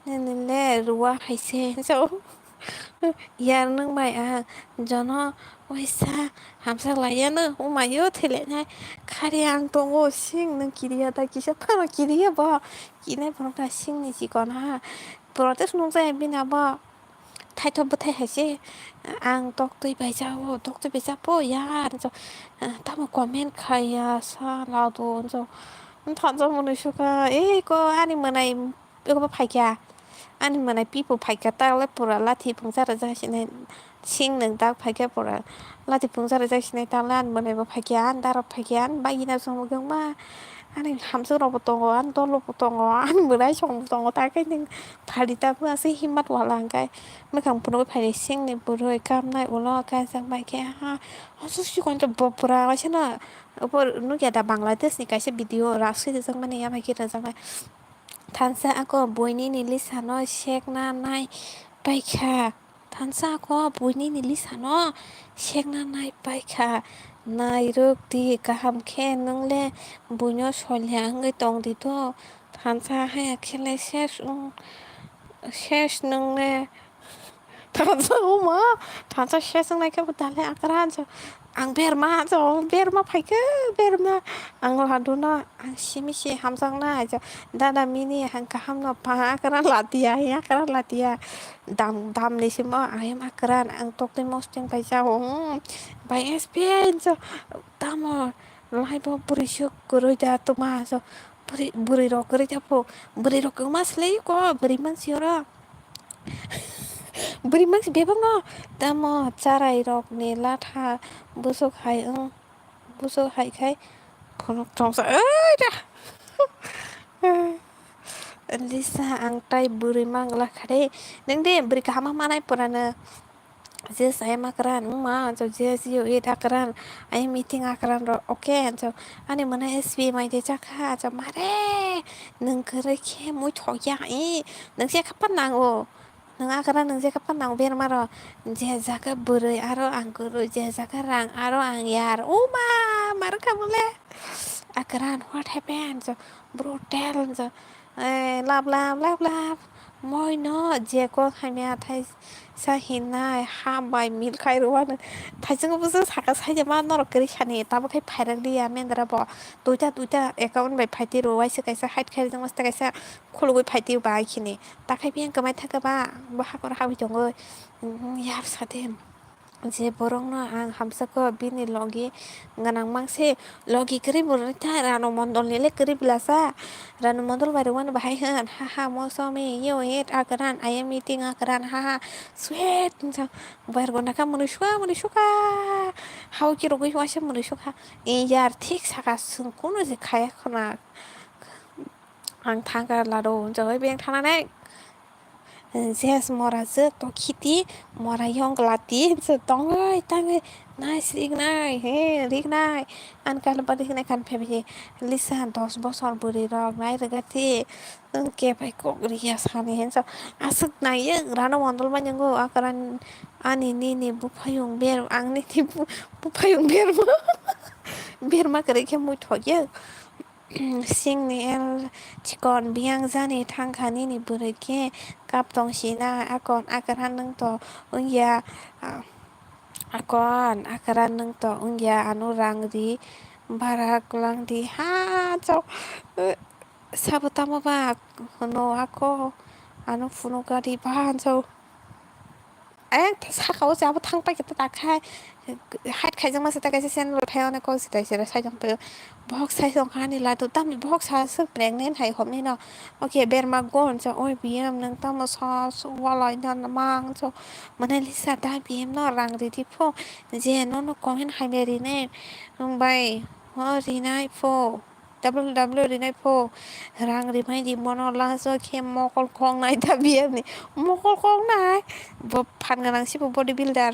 Nini le rwa hai se. So, yar nwng bai ang jono waisa hamsa lai ya no, umayo thele nai. Khari ang tongo, sing nwng kiriya da, kisa phano kiriya bo. Kinai phano ta sing ni chikon ha. Protest nung jaya bini abo. Thaithok bwthai hai se, ang toktwi bai jao, toktwi bai jao po yar, jo, tamo comment khai ya, sa lado, jo, thansa mwnwi sukha, e ko ani mwnai, eko bo phaikha, ani mwnai pipo phaikha, ta le pura lathi phungsa rwjak sinai, sing nwng dak phaikha pura, lathi phungsa rwjak sinai, ta le ani mwnai bo phaikha, ani darok phaikha, ani bagina chwng bo kwbangma, ani hamsok rok bo tongo, ani dol rok bo tongo, ani mwnai chwng bo tongo, ta khe nwng. Phari tabuk aswk himmat wala hwnkhe mwkhang phunugwi phaidi singni bwrwi kamnai ulo kaijak bai khe ha. Aswk chikon bo pura waisano obo nukya da Bangladesh ni kaisa video rak swi rijak mani ya bai khe rijak bai. Thansa ako buini ni lisa no sekna nai paikha. Thansa ako buini ni lisa no sekna nai paikha. Nai rwk di kaham khe nwng le buino soilya wngwi tong di do. Thansa haya khe le ses wng, ses nwng le thansa uma, thansa ses wng nai khe bo dale akra hansa ang berma hansa ang berma phaikhe berma ang ladu no ang simi se hamjak nai dada mini ang kaham no pa akra ladiya akra ladiya dam dam ni simo ayam akra ang tokti mosting pai ja bai S P I hansa tamo. Lahai bo bwrwi se kwrwi da twma so bwrwi, bwrwi rok kwrwi da pho bwrwi rok kwma swlai ko bwrwi mansi oro bwrwi mansi bebak no tamo charai rok ni latha busuk hai wng busuk hai khai phunuk tongsa oi da Lisa ang tai bwrwi mangla khare nwng de bwrwi kaham manai purano. Jess, I am Akran, wngma, anchok, Jess, you eat Akran, I am eating Akran ro, okay, anchok, ani mwnai S B mai de chakha, anchok, mare, nwng kwrwi khe mui thok ya, e, nwng se khapan nango, nwng Akran, nwng se khapan nango, berma ro, je jaga bwrwi aro ang kwrwi, je jaga rang aro ang yar, uma, mar kha bole, Akran, what happened? Anchok, bro, tell, anchok, Eh, lab lab lab lab. Moi no je kok hamya thai sa hinai ha bai mil khai rwano. Thaising busu saka sai ma norok kwrwi sani tamo khai phairak liya mendra bo. Duita duita account bai phaiti rw waisa kaisa hide khai jang waisa kaisa khulugwi phaiti bai khini. Takhai biyang kwmai thaka ba bo hakor hawi tongo. Yar sade. Je borokno ang hamsakho bini logi gwnang mangse, logi kwrwi bo rwkha, Rano Mondolni le kwrwi bwlasa, Rano Mondol bai rwmani bahai hwn, ha ha, mosomi, you eat Akran, I am eating Akran, ha ha, sweet, wngkha, bai rwgwna kha mwnwi sukha, mwnwi sukha, hao kirogwi waisa mwnwi sukha, yar thik saka chwng kunu je khaya khwna, ang thangkar lado, hwnjawi beng thananai. Jes mora jwk to khiti, mora yong glati, tongwi tangwi, nice rignai, he, rignai, ani kalo bari hinai khan phaibai, Lisa dos bosor bwrwi rok nai rwgati, nwng kephai kok riya sani hinsa, aswk naiya, Rano Mondol bai nwngo, akran ani nini buphayung ber, ang nini bu-, buphayung berma, berma kwrwi khe muithokya. Singni el chikon biyang jani thangkha nini bwrwi khe kap tong sina akon akra nwng to wngya akon akra nwng to wngya ano rang ri bara kwlang di ha chok sabo tamo ba hwno ako ano phunukgadi ba chok. Ayang saka o jabo thang paikhe ta takhai hide khaijakma se ta kaisa sandal phai one kok se kaisa sai tong paio. Bohok sai tong kha ani lado tamni bohok sa se pregnant hai homni no. Oke berma gon cha oi biyam nang tamo sa su walai na mang cho. Mane Lisa da biyam no rang ridi pho. Je no no comment hai me ri ne. Bai ho ri nai pho. Double double rinai pho rang rimai di mono laso khe mokol kong nai ta biyani mokol kong nai bo phan ganang sibo body builder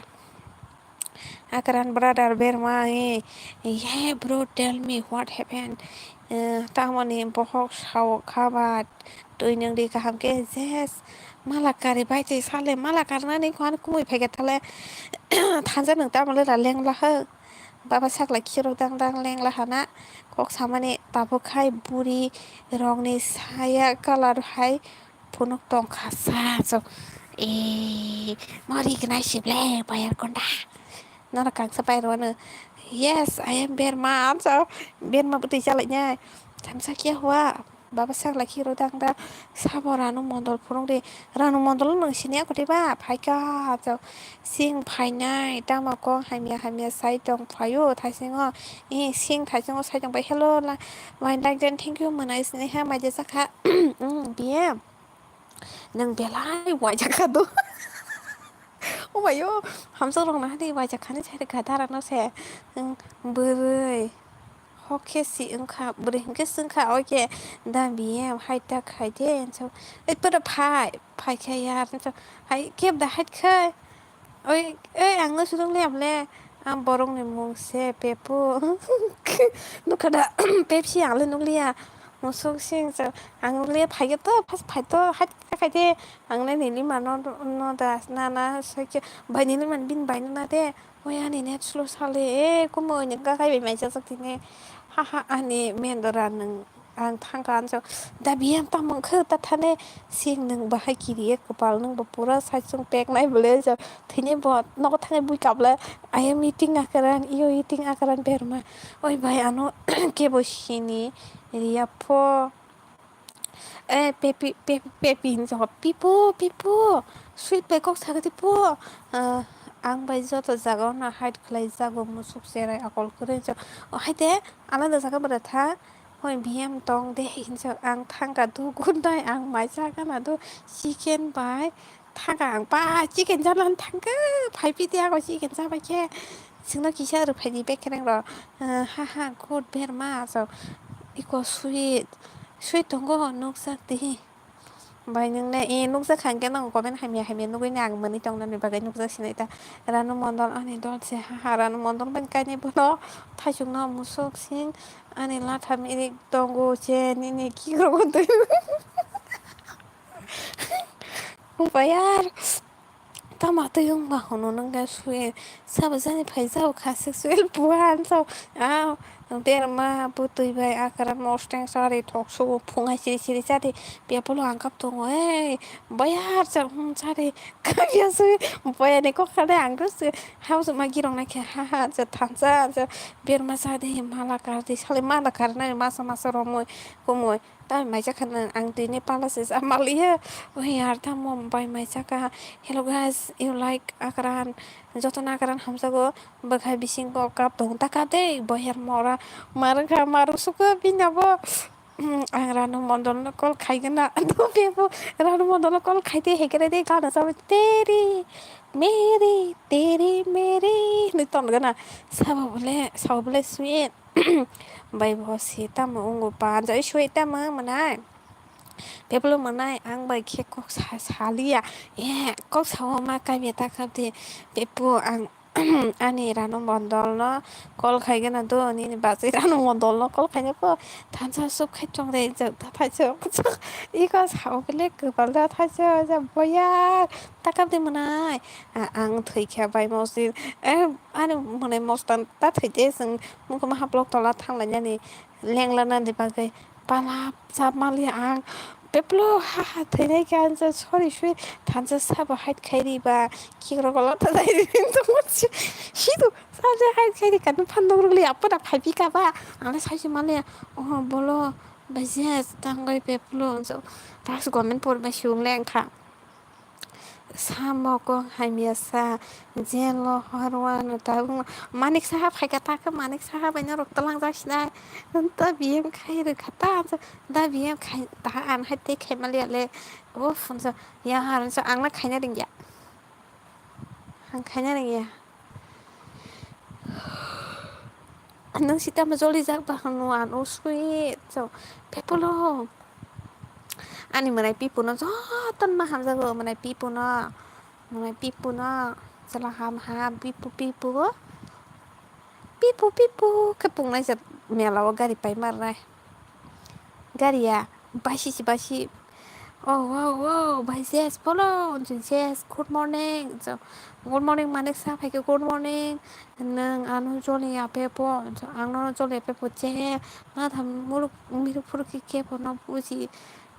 akran brother berma e ye bro tell me what happened tamoni bohok sao khabat twi nang di kaham khe jes mala kari bai twi sale mala karnani khan kumui phaikhe thale thansa nang tamole ra lengla hak. Baba sakla khirok dang dang lengla hana kok samani tabuk hai buri rokni saya colour hai phunuk tongkha sa so. E mori gnai sible bayar konda. Nora kangsa pai rwano. Yes, I am Berma. Amsa Berma bwtwi chalainai. Thamsa kya hua? Baba sakla khiro dang dang. Sabo Ranu Mondol phunuk di. Ranu Mondol nung sini ako diba? Phaika. Amsa sing phainai. Tamo kong hamya hamya sai tong phaio. Thaisingo. Eh, sing thaisingo sai tong pai. Hello, la. Wine like then thank you. Mwnai sini ha mai jesa kha. Mm, B M. Nang belai waijak kha do. O mayo, hamsa rok na hani waijak khani chari kha dara no se. Bwrwi. Hok khe si wngkha, bwrwi hinkhe swngkha, oke, da B M hai ta khai de, hinso, ei, pura phai, phai khe yar, hinso, hai, keb da hai khai, oi, ei, ang no sudung le, am le, ang borok ni mung se Pepu, nukha da, Pepsi ang le nukliya, musuk sing, so, ang le phai khe to, phas phai to, hai ta khai de, ang le nini ma no, no da, na, na, sai khe, bai nini ma bini bai no na de, Oi ani net slow sale, e, kumui ni kakai bai mai chajak tini. Ha ha, ani mendora nung, ang thangka anso. Da biyang tamung khe ta thane, sing nung bahai kiri e, kopal nung bo pura saichung pek nai bole jo. Thini bo nogo thani bui kable, I am eating akaran, you eating akaran berma. Oi bai ano kebo sini riya pho. Eh, Pepi, Pepi, Pepi hinwi saka, "Pipu, Pipu, sweet bai kok sakha di pu." Ah, ang bai joto jaga o no hide khlai jago, musuk cherai akol kwrwi hinwi saka, "O hai de, alada jaga bwrwi tha, hoi B M tong de," hinwi saka ang thangka du gunai ang mai jaga na du chicken bai. Thangka ang ba chicken janani thangkha, phai phi de ako chicken chabai khe. Chwngno kisa rwphai di bekereng rok. Ah, ha ha, good berma, so. Iko sweet. Sweet tongo, nukjak di. Bai nung le, eh, nukjak kha hwnkhe nang comment hamya hamya nugui ni ang mwnwi tongnani bagwi nukjak sinai ta. Ranu Mondol ani dol se, ha ha, Ranu Mondol bai kainwi bono thaichukno musuk sing ani latha mirik tongo che nini kikrok twi. Wngkha yar. Tama twi wngkha hwnwi nungkha sui. Sabo jani phai jao kha sexual buhan jao. Ah, berma bwtwi bai akara mosteng sari thok sugo phunga siri siri sari. Bia polo ang kap tongo. Ei, bayar jao, hmm, sari. Kabia sui. Bayani kok khade ang khe sui. Hausu ma girong na khe ha ha ja thansa ja. Berma sadi mala kardi sali mala karnai masa masa romoi komoi. Ta mai jakha nang ang tini pala se sa maliya. Oi yar tamo bai mai jakha. Hello guys, you like akran? Jotono akran hamjago. Bwkhai bisingo kap tong ta kap de boher mora. Marwkha marwk suka bini abo. Ang Ranu Mondol no call khai gana. Ado bebo Ranu Mondol no call khai de hekere de gana sabai teri meri teri meri hinwi ton gana. Sabo bole sabo bole sweet. Bai bo se tamo wngwi panjai sui tamo mwnai. Beblo mwnai ang bai khe kok sa-, saliya. Eh, kok sao ma kaimya ta kap de. Bebo ang ani Ranu Mondol no call khai gana do, nini bachai Ranu Mondol no call khai nai po. Thansa sup khai tong de, jak da thai se. Iko sao bele kwbal da thai se, ja boya. Ta kap de mwnai. A-, ang thwi kha bai mosdi. Eh, ani mwnai mostan ta thwi de, chwng mukuma haplok tola thang lai nani. Lengla nani bagwi palap chap maliya ang. Beblo ha ha thwinai khe ang je sorry sui thansa sabo hide khai ri ba kikrok lota jai ri tongmo si-, sido sabo hide khai ri kanu phan dong rwgli apo da phai phi ka ba ang le sai se maliya oh bolo bai je tangwi beblo jo tas government por bai si wng le ang kha. Samo kok hamya sa, jelo horwano tabukno. Manik Saha phaikha ta khe Manik Saha bai norok twlangjak sinai. Ta B M khai rwkha ta, ta B M khai ta, ang hai tei khai maliya le. O phunsa, ya harunsa, ang na khaina ringya. Ang khaina ringya. Nung sita ma joli jak ba hanu ano sweet so. Pepulo. Ani mwnai pipuno jotono ma hamjago mwnai pipuno. Mwnai pipuno. Chwla ham ham pipu pipu. Pipu pipu khe pungnai se mela o gari pai marnai. Gari ya basi si basi. Oh, wow, wow, bai Jess, polo, Jess, good morning. So, good morning, manik sa phaikhe, good morning. Nwng ano joli ya pepo, so, ang nono joli ya pepo, che, ma tham muluk, miruk phuru khe, kebo no buji,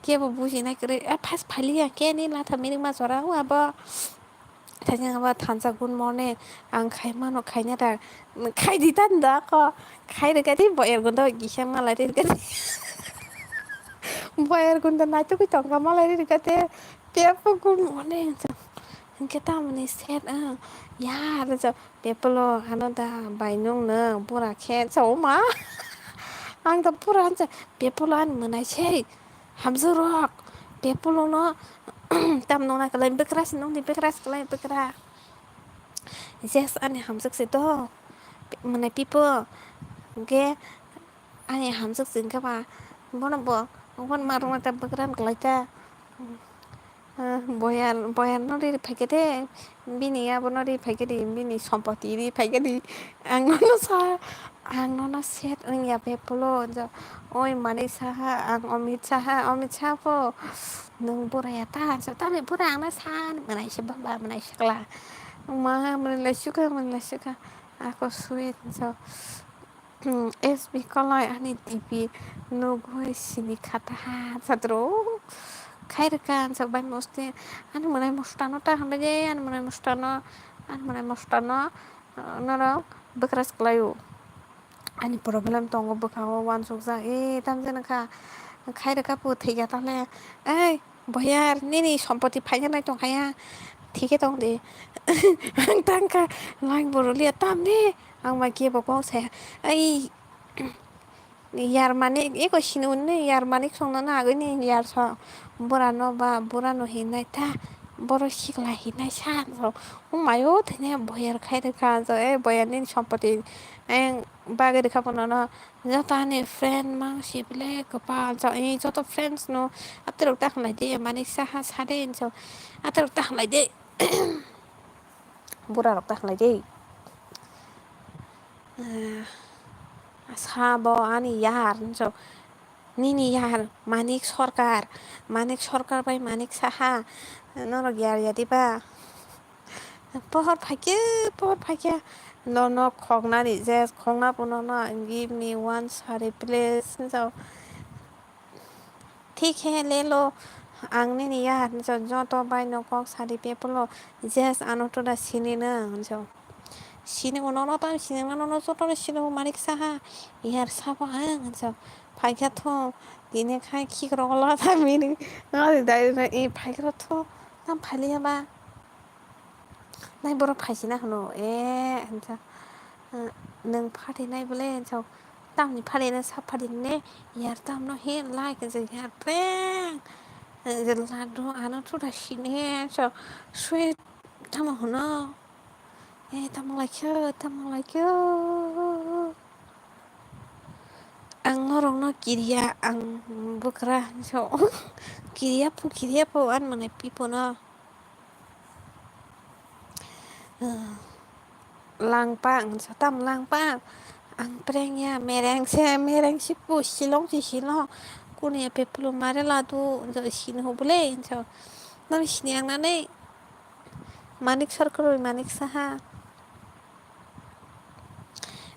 kebo buji nai kwrwi, eh, phas phaliya, khe ni la tham minik ma jora, o abo. Thajang abo thansa, good morning. Ang khai mano, khaina da. Khai di tan da ko. Khai rwkha di, boyar gundo gisa malai rwkha di. Boyar gundo naitugwi tongkha malai rwkha di. Pepo, good morning. Hwnkhe tamoni set ang. Ya, rwjak. Pepolo ano da bai nung nung bura khe. Chao ma. Ang da bura hansa. Pepolo ani mwnai sei. Hamjak rok, bepolono tam nungna kwlai bwkra se nungdi, bwkra se kwlai bwkra. Jess ani hamjak se to, mwnai pipo, hwnkhe ani hamjak se hwnkhe ba, bono bo, bono ma rwna ta bwkra kwlai ta. Ah, boyar, boyar no ri phaikhe de, bini abono ri phaikhe di, bini sompoti ri phaikhe di. Ang nono sa, ang nono set wngya bepolo, jo, oi manik saha, ang Amit saha, Amit saha po, nwng bura ya ta, so, tamni bura ang na sa, mwnai se baba, mwnai se kla. Ma, mwnai lai sukha, mwnai lai sukha. Ako sweet, so. Hmm, S B Kolai ani T V nugwi sini khataha satro. Khairwkha ang sa bai moste ani mwnai mostano ta hambai de, ani mwnai mostano, ani mwnai mostano, uh, norok bwkras kwlaio. Ani problem tongo bwkha o uansukjak, e tamjani kha khairwkha phu thwikha tale. Ei, Boyar, nini sompoti phaikhe nai tongkhaya, thikhe tong di. Ang tangkha, lang borok liya tamni, ang bai kebo kok saya. Ai, yar manik, eko sini unni yar manik songno na agini yar so. Burano ba, burano hinai ta, boro sikla hinai sa. Umayo thene boyar khai rwkha, so, e boyar nini sompoti, ang bagwi rwkha bonono. Joto ani friend mang sibile kwpal, jo-, i joto friends no aterok ta khlai de, manik saha sade hinso aterok ta khlai de. Bura rok ta khlai de. Eh, sabo ani yar hinso, nini yar Manik Sarkar, Manik Sarkar bai Manik Saha, norok yar ya diba? Pohor phaikhe, pohor phaikhe, nono khokna rijak, khokna bo nono give me one sari please, hinjao. Thik he lelo, ang nini ya, hinjao, joto bai no kok sari pepolo, Jess ano toda sini no, hinjao. Sini o nono tam sini no, nono joto no sini o Manik Saha, yar sabo ang, hinjao. Phaikha tho, tini khai khikrok la tha mini, no, dai, dai, e phaikha tho, tam phailiya ba. Nai borok phaisina hwno, e, hinsa, eh, nwng phatinai bole, hinsa, tamni phatina sa phatine, yar tamno he, like, hinsa, yar preng, hinsa, ladu, ano, thuda sini, hinsa, sweet, tamo hwno, e, tamo laikha, tamo laikha, ang norokno kiriya, ang bwkra, hinsa, kiriya phu, kiriya phu, ani mane pipono. Langpang, hinsa tam langpang. Ang preng ya, mereng se, mereng si pu, silong si silong. Kuni ya pepulu mare ladu, hinsa sini ho bole, hinsa. Nang sini ang nane. Manik Sarkar, Manik Saha.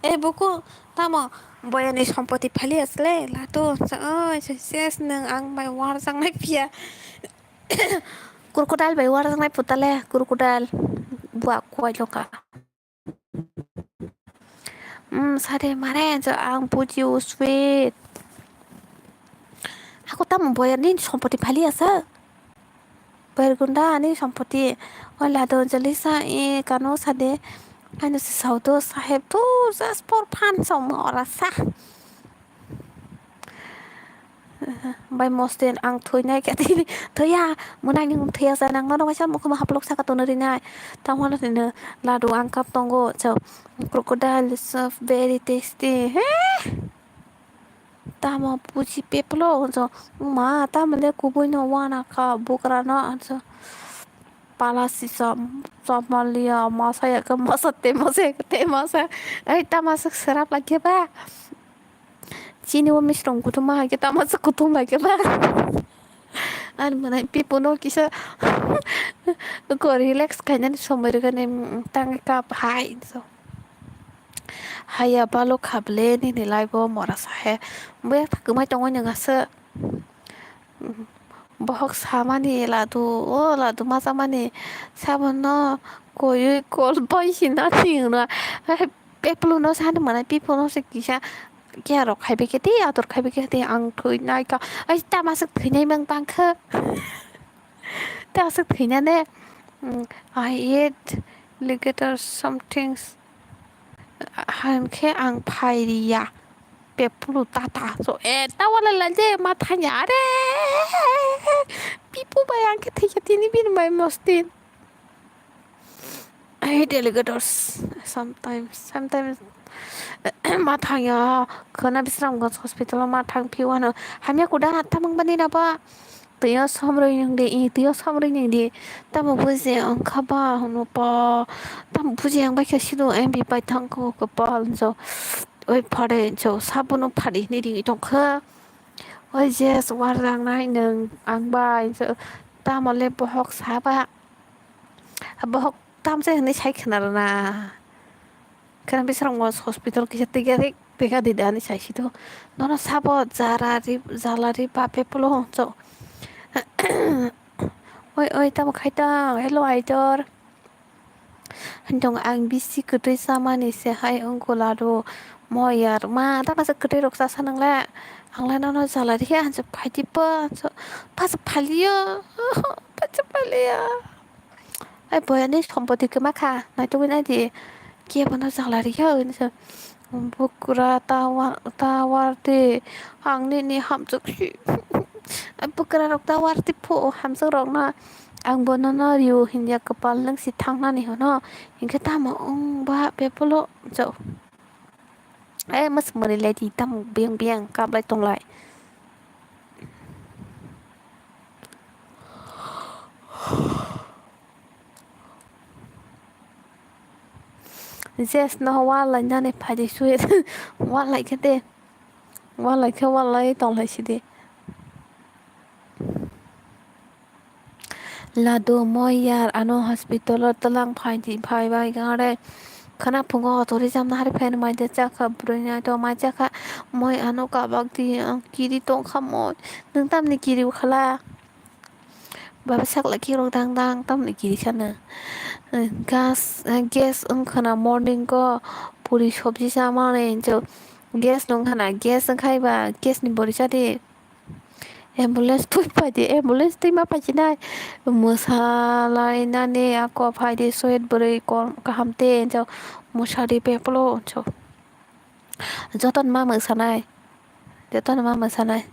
E buku, tamo, boyani sompoti phali asle, ladu, hinsa, oi, ses nang ang bai war jang nai pia. Crocodile bai war nai putale, crocodile. Buak kuai loka. Hmm, sade mare, jo ang buji o sweet. Ako tamo boyar ni sompoti phali asa. Boyar gunda ani sompoti. Ola do jali sa e kano sade. Ano se saudo saheb tu just for fun som ora sa. Bai mosten ang thoi nai khe tini thoya, mwnai ni thoi ya sa nang nono waisa mukhuma haplok saka tono rinai. Tamo no tini ladu ang kap tongo, so crocodile is so very tasty. He? Tamo puji peplo so ma tamo le kubui no wana ka bukra no so pala sisa chapmaliya masa ya ka masa te masa ya ka te masa. Ai tamo sik serap lagi ba. Chini o misrong kuthum ma hai khe tamo se kuthum bai khe ba. Ani mwnai pipuno kisa ko relax khainani somoi rwgani, mm, tangwi kap hai so. Haiya balo kha ble nini life o mora sahe. Boya kwmai tongwi nwng aswk. Bohok samani ladu, o ladu ma chamani sabono koiwi kol bai hinani hwnwi. Pepluno sani mwnai pipuno se kisa care rok khaibai khe tei ador khaibai khe tei ang thwi nai kha. Ai tama swk thwinai mang tangkha. Ta aswk thwinane, mm, I ate alligator something, hinkhe ang phai riya. Pepulu tata. So, e, ta wala la je ma thanya. Are, pipu bai ang khe thwikha tini bini bai mostin. I hate alligators. Sometimes, sometimes ma thangya. Khwna Bisramganj hospital o ma thang phi wano. Hamya kuda tamang bani na ba. Twiyo somrwi nwng di, i twiyo somrwi nwng di. Tamo buji ang kha ba hwnwi pa. Tamo buji ang bai khe sido M B pai thang kho kwpal so. Oi phare so sabono phari hinwi ringwi tong kha. Oi jes war rang nai nwng ang bai so. Tamo le bohok sa ba. Bohok tamse hinwi sai khna rwna. Khwna Bisramganj hospital kisa twiga rik twiga di da hinwi sai sido. Nono sabo jara ri jala ri bape pulo hwnso. Oi oi tamo khai tang hello aitor. Hintong ang bisi kwtwi chamani se hai wngkha ladu. Moyar ma ta masa kwtwi rok chasa nang le. Ang le nono jala ri khe hanjak phai di pa. Pacha phaliyo. Pacha phaliya. Ai boyani sompoti kwma kha, naitugwi naidi. Kebono jala rikha hwnwi sa. Bwkra ta wa-, ta wardi, ang nini hamjak si. Ai bwkrarok ta wardi phu hamjakrokno. Ang bono no rio hinya kwpal nwng si thangnani hwno. Hinkhe tamo wng ba bepolo jao. Ai mwswk mwnwi lai di tamo biyang biyang kaplai tonglai. Jes no wal lai nani phaidi suye wal lai khe de wal lai khe wal lai tong lai sidi. Ladu moi yar ano hospital o twlang phaidi phaibai gare khwna phungo auto rijam nahari phaino maide chakha bwrwi naito mai chakha moi ano kabak di ang kiri tongkha moi nwng tamni kiri khala. Baba sakla khe rok dang dang tamni kiri khana. Gas, gas wngkhana morning o puri sobji chamani hinwi gas nung khana gas wngkhai ba gas ni bori chadi. Ambulance twi phaidi ambulance twi ma phaichinai mwsa lai nani ako phaidi soyet bwrwi kaham te hinwi musari beplo hinwi. Joto ni ma mwsanai. Joto ni ma mwsanai.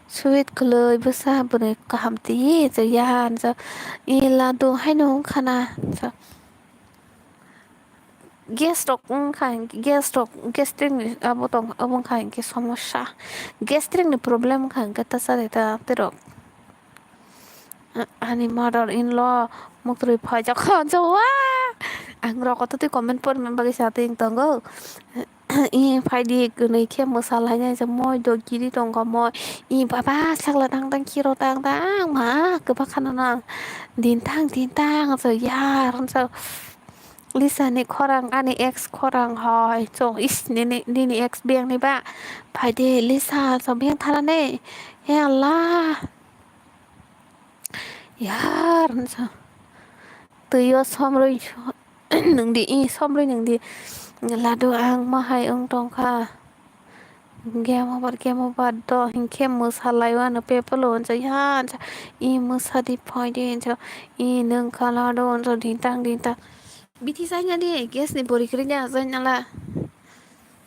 Sweet kwlwi bwsa bwrwi kaham twi ya hanjak. I ladu haino wngkhana. Gas rok wngkha hinkhe, gas rok, gastric ni abo tong, abo wngkha hinkhe somosya. Gastric ni problem wngkha hinkhe ta chadi ta tei rok. Ani mother in law muktwi phaijak kha jawa. Ang rok to tei comment porna bagwi sa tei tongo. I phaidi kwnwi khe mwsa lainai je moi do giri tongkha moi. I baba sakla tang tang khiro tang tang ma kwbakha no nang. Din tang din tang so yar so. Lisa ni khorang ani ex khorang hoi so is nini nini ex biyang ni ba. Phaidi Lisa so biyang tharani. He Allah. Yar, twi o somrwi nungdi, i somrwi nungdi. Ladu ang ma hai wng tongkha. Game over, game over do hinkhe mwsa laiwano pepolo hinsa ya hinsa. I mwsa di phaidi hinsa. I nung kha ladu hinsa dintang dintang. Bithi sainani gas ni bori kwrwini ajainala.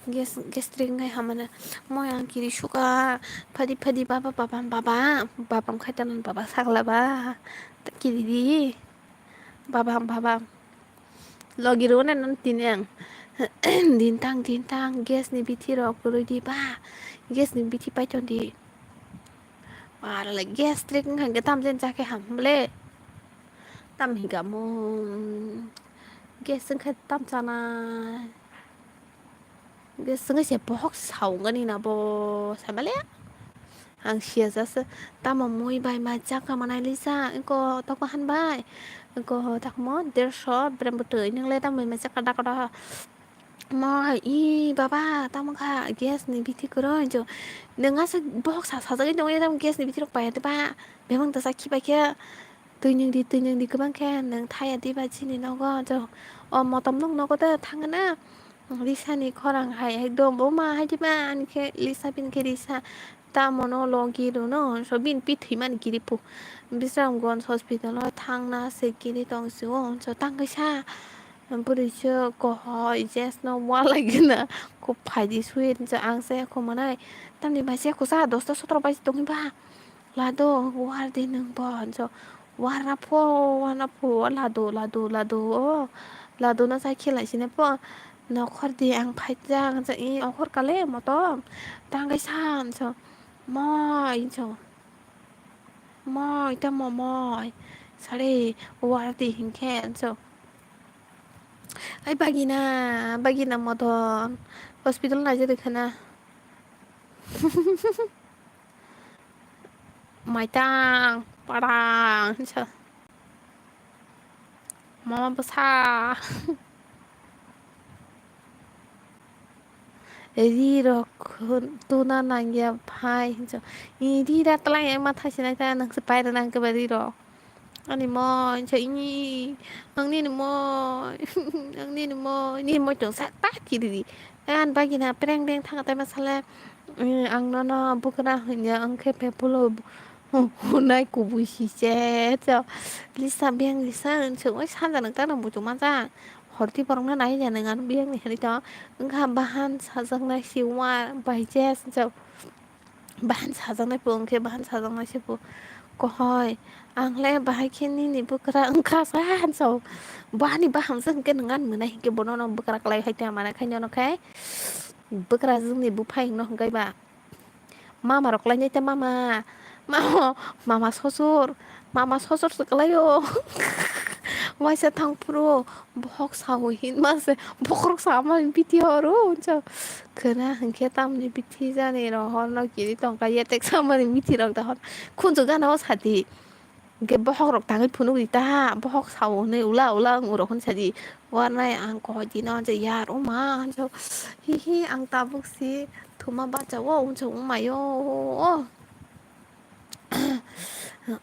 Gas, gastric wngkhe hamano. Moi ang kiri suka. Phadi, phadi, baba, babam, baba. Babam khai tanan baba sakla ba. Kiri di. Babam, babam. Logi rwna non tini ang. Dintang, dintang. Gas ni bithi rok rwi di ba. Gas ni bithi paiton di. Wala gastric wngkha hwnkhe tam jen chakhe ham le. Tam hinka mo. Gas wngkha tam chanai. Gas wngwi se bohok saungani na bo saimale. Ang siya jasa tamo mui bai mai chakha manai lisa, engko toko han bai, engko takmo derso brem bwtwi, nwngle tamo mai chakha dakora. Moi, i baba, tamo kha gas ni bithi kwrwi jo. Nwng asa bohok sa sajagwi tongo, tamo gas ni bithi rok paiya de ba. Bebak da sa khibai khe. Twi nwng di, twi nwng di kwbang khe nwng thaya di ba chini nogo jo. O motom nwng nogo de thangna. Lisa ni khorang hai ekdom buma hai di ba ani khe Lisa bini khe Lisa. Tamo no logi rw no so bini pi thwi mani kiri pu. Bisramganj hospital o thangna se kiri tong si o so tang kaisa. Bwrwi se kohoi jes no wal lai gana. Ko phai di sui rinsa ang se ko manai. Tamni bai se ko sa dosta sotro bai tong ba. Lado war di nwng bo so. War na pho, war na pho, lado, lado, lado o. Lado no sai khela sine pho. Nokhor di ang phai jak, i okhor kale motom. Tang kaisa so. Moi so. Moi, tamo moi. Sare, war di hinkhe so. Ai bagina, bagina motom. Hospital naijak de khana. Maitang, parang, hinsa. Mama bwsa. Ri rok tuna nangya phai hinsa. Ri ra tlai ma thai sinai ta nang se pai ra nang ke ba ri rok. Ani moi, hinsa ini, ang nini moi, ang nini moi, nini moi tong sa ta kiri di. Ang bagina preng preng thang tai ma sale, ang nono bukra hanya ang khe pepulo hunai kubui si se, so, lisa beng lisa, ang se oi sanja nang ta nang buchung ma ja, horti borok no nai ja nang ano beng ni hari to, ang kha bahan sajak nai si wa bai je, so. Bahan sajaknai bo wngkhe, bahan sajaknai se bo kohoi. Ang le bahai khe nini bwkra wngkha sa, hinsa o. Bo ani bahan se hwnkhe nwng ani mwnai hinkhe bono no bwkra kwlai hai tongya manai khaino no khe. Bwkra jwngni buphai hwnkhe ba. Mama rok kwlai nai tei mama. Mama, mama sosor. Mama sosor se kwlai o. Waisa thang phuru bohok sao hinma se. Bokhorok sama bithi horo hinsa. Khwna hinkhe tamni bithi jani rohorno kiri tongkha, yetek samani mithirok dahor khunju gana o sadi. Hinkhe bokhorok tangwi phunukdi ta, bokhok sao hwnwi ula ula wng urok hwn sadi. Warnai ang kohoi dino je yar o ma hinso. Hihi ang tabuk si thuma bacha o hinso wngmai o.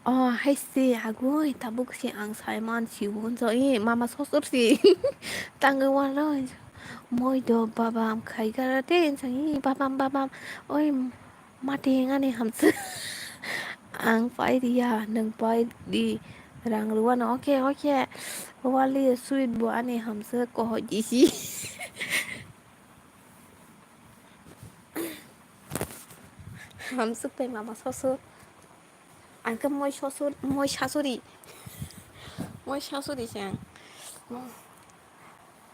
O hai se agoi tabuk se ang sai man si o hinso, e mama sosor si tangwi wanro hinso. Moi do babam khai gara te hinso, e babam babam oi mati ani hamswk ang pai riya nwng pai di rang rwano oke oke wali sweet bo ani hamswk kohoi di si. Hamswk bai mama sosor. Ang khe moi sosor, moi sasori. Moi sasori se ang.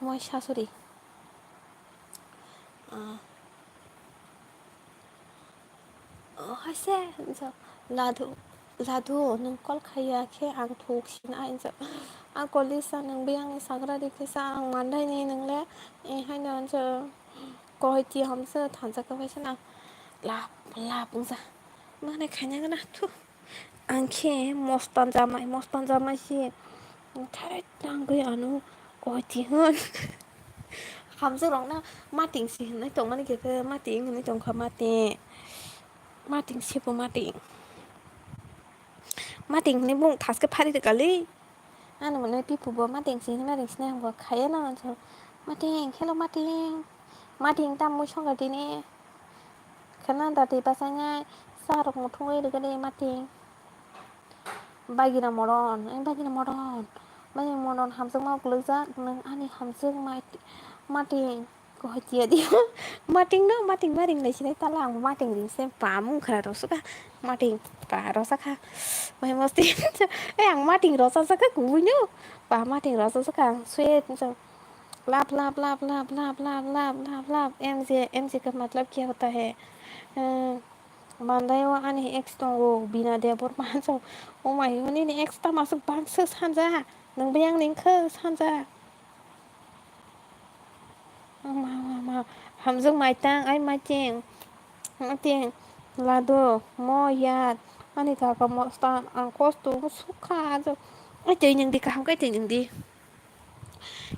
Moi sasori. Ah. Oh, haise, ladu, ladu, nwng call khaiya khe ang thuk sina, ang college sa nwng biyang ni sagra rikhe sa ang mandai ni nwng le, eh, haino. Kohoi ti hamse thansa khe waisa na lap lap wngsa. Mane khaina gana thu. Ang khe mostan jamai, mostan jamai se. Thai tangwi ano kohoi ti hwn. Hamse rok na mating si hwnwi tongmani khe khe mating hwnwi tongkha mating. Mating sibo mating. Mating hwnwi bung thaske phari rwkali. Ano mwnwi pipu bo mating sini mating sini ang bo khaiya no so. Mating khelo mating. Mating tam mui songa tini. Khana dati basainai sa rok muthungwi rwgani mating. Bagina moron, eh, bagina moron. Bagina moron hamjakma kwlwkjak nwng ani hamjak mating. Kohoi tiya di. Mating no, mating ma ring lai sinai tala ang mating ring se pa mung khra rw suka. Mating pa rw saka. Mai mosti. Eh, ang mating rw saka kubui no. Pa mating rw saka ang sweet so. Lap lap lap lap lap lap lap lap lap. M J, M J ka matlab kya hota hai? Hmm, Mandai o ani ex tongo, Bina Debbarma so. Oh my, nini ex ta masuk bangsa sanja. Nang bayang ning khe sanja. Ma, ma, ma. Hamjwk maitang, ai maiteng. Maiteng. Lado mo yar, ani kaka mo stan ang kosto sukha ajo. Ai twi nang di kaham kai twi nang di.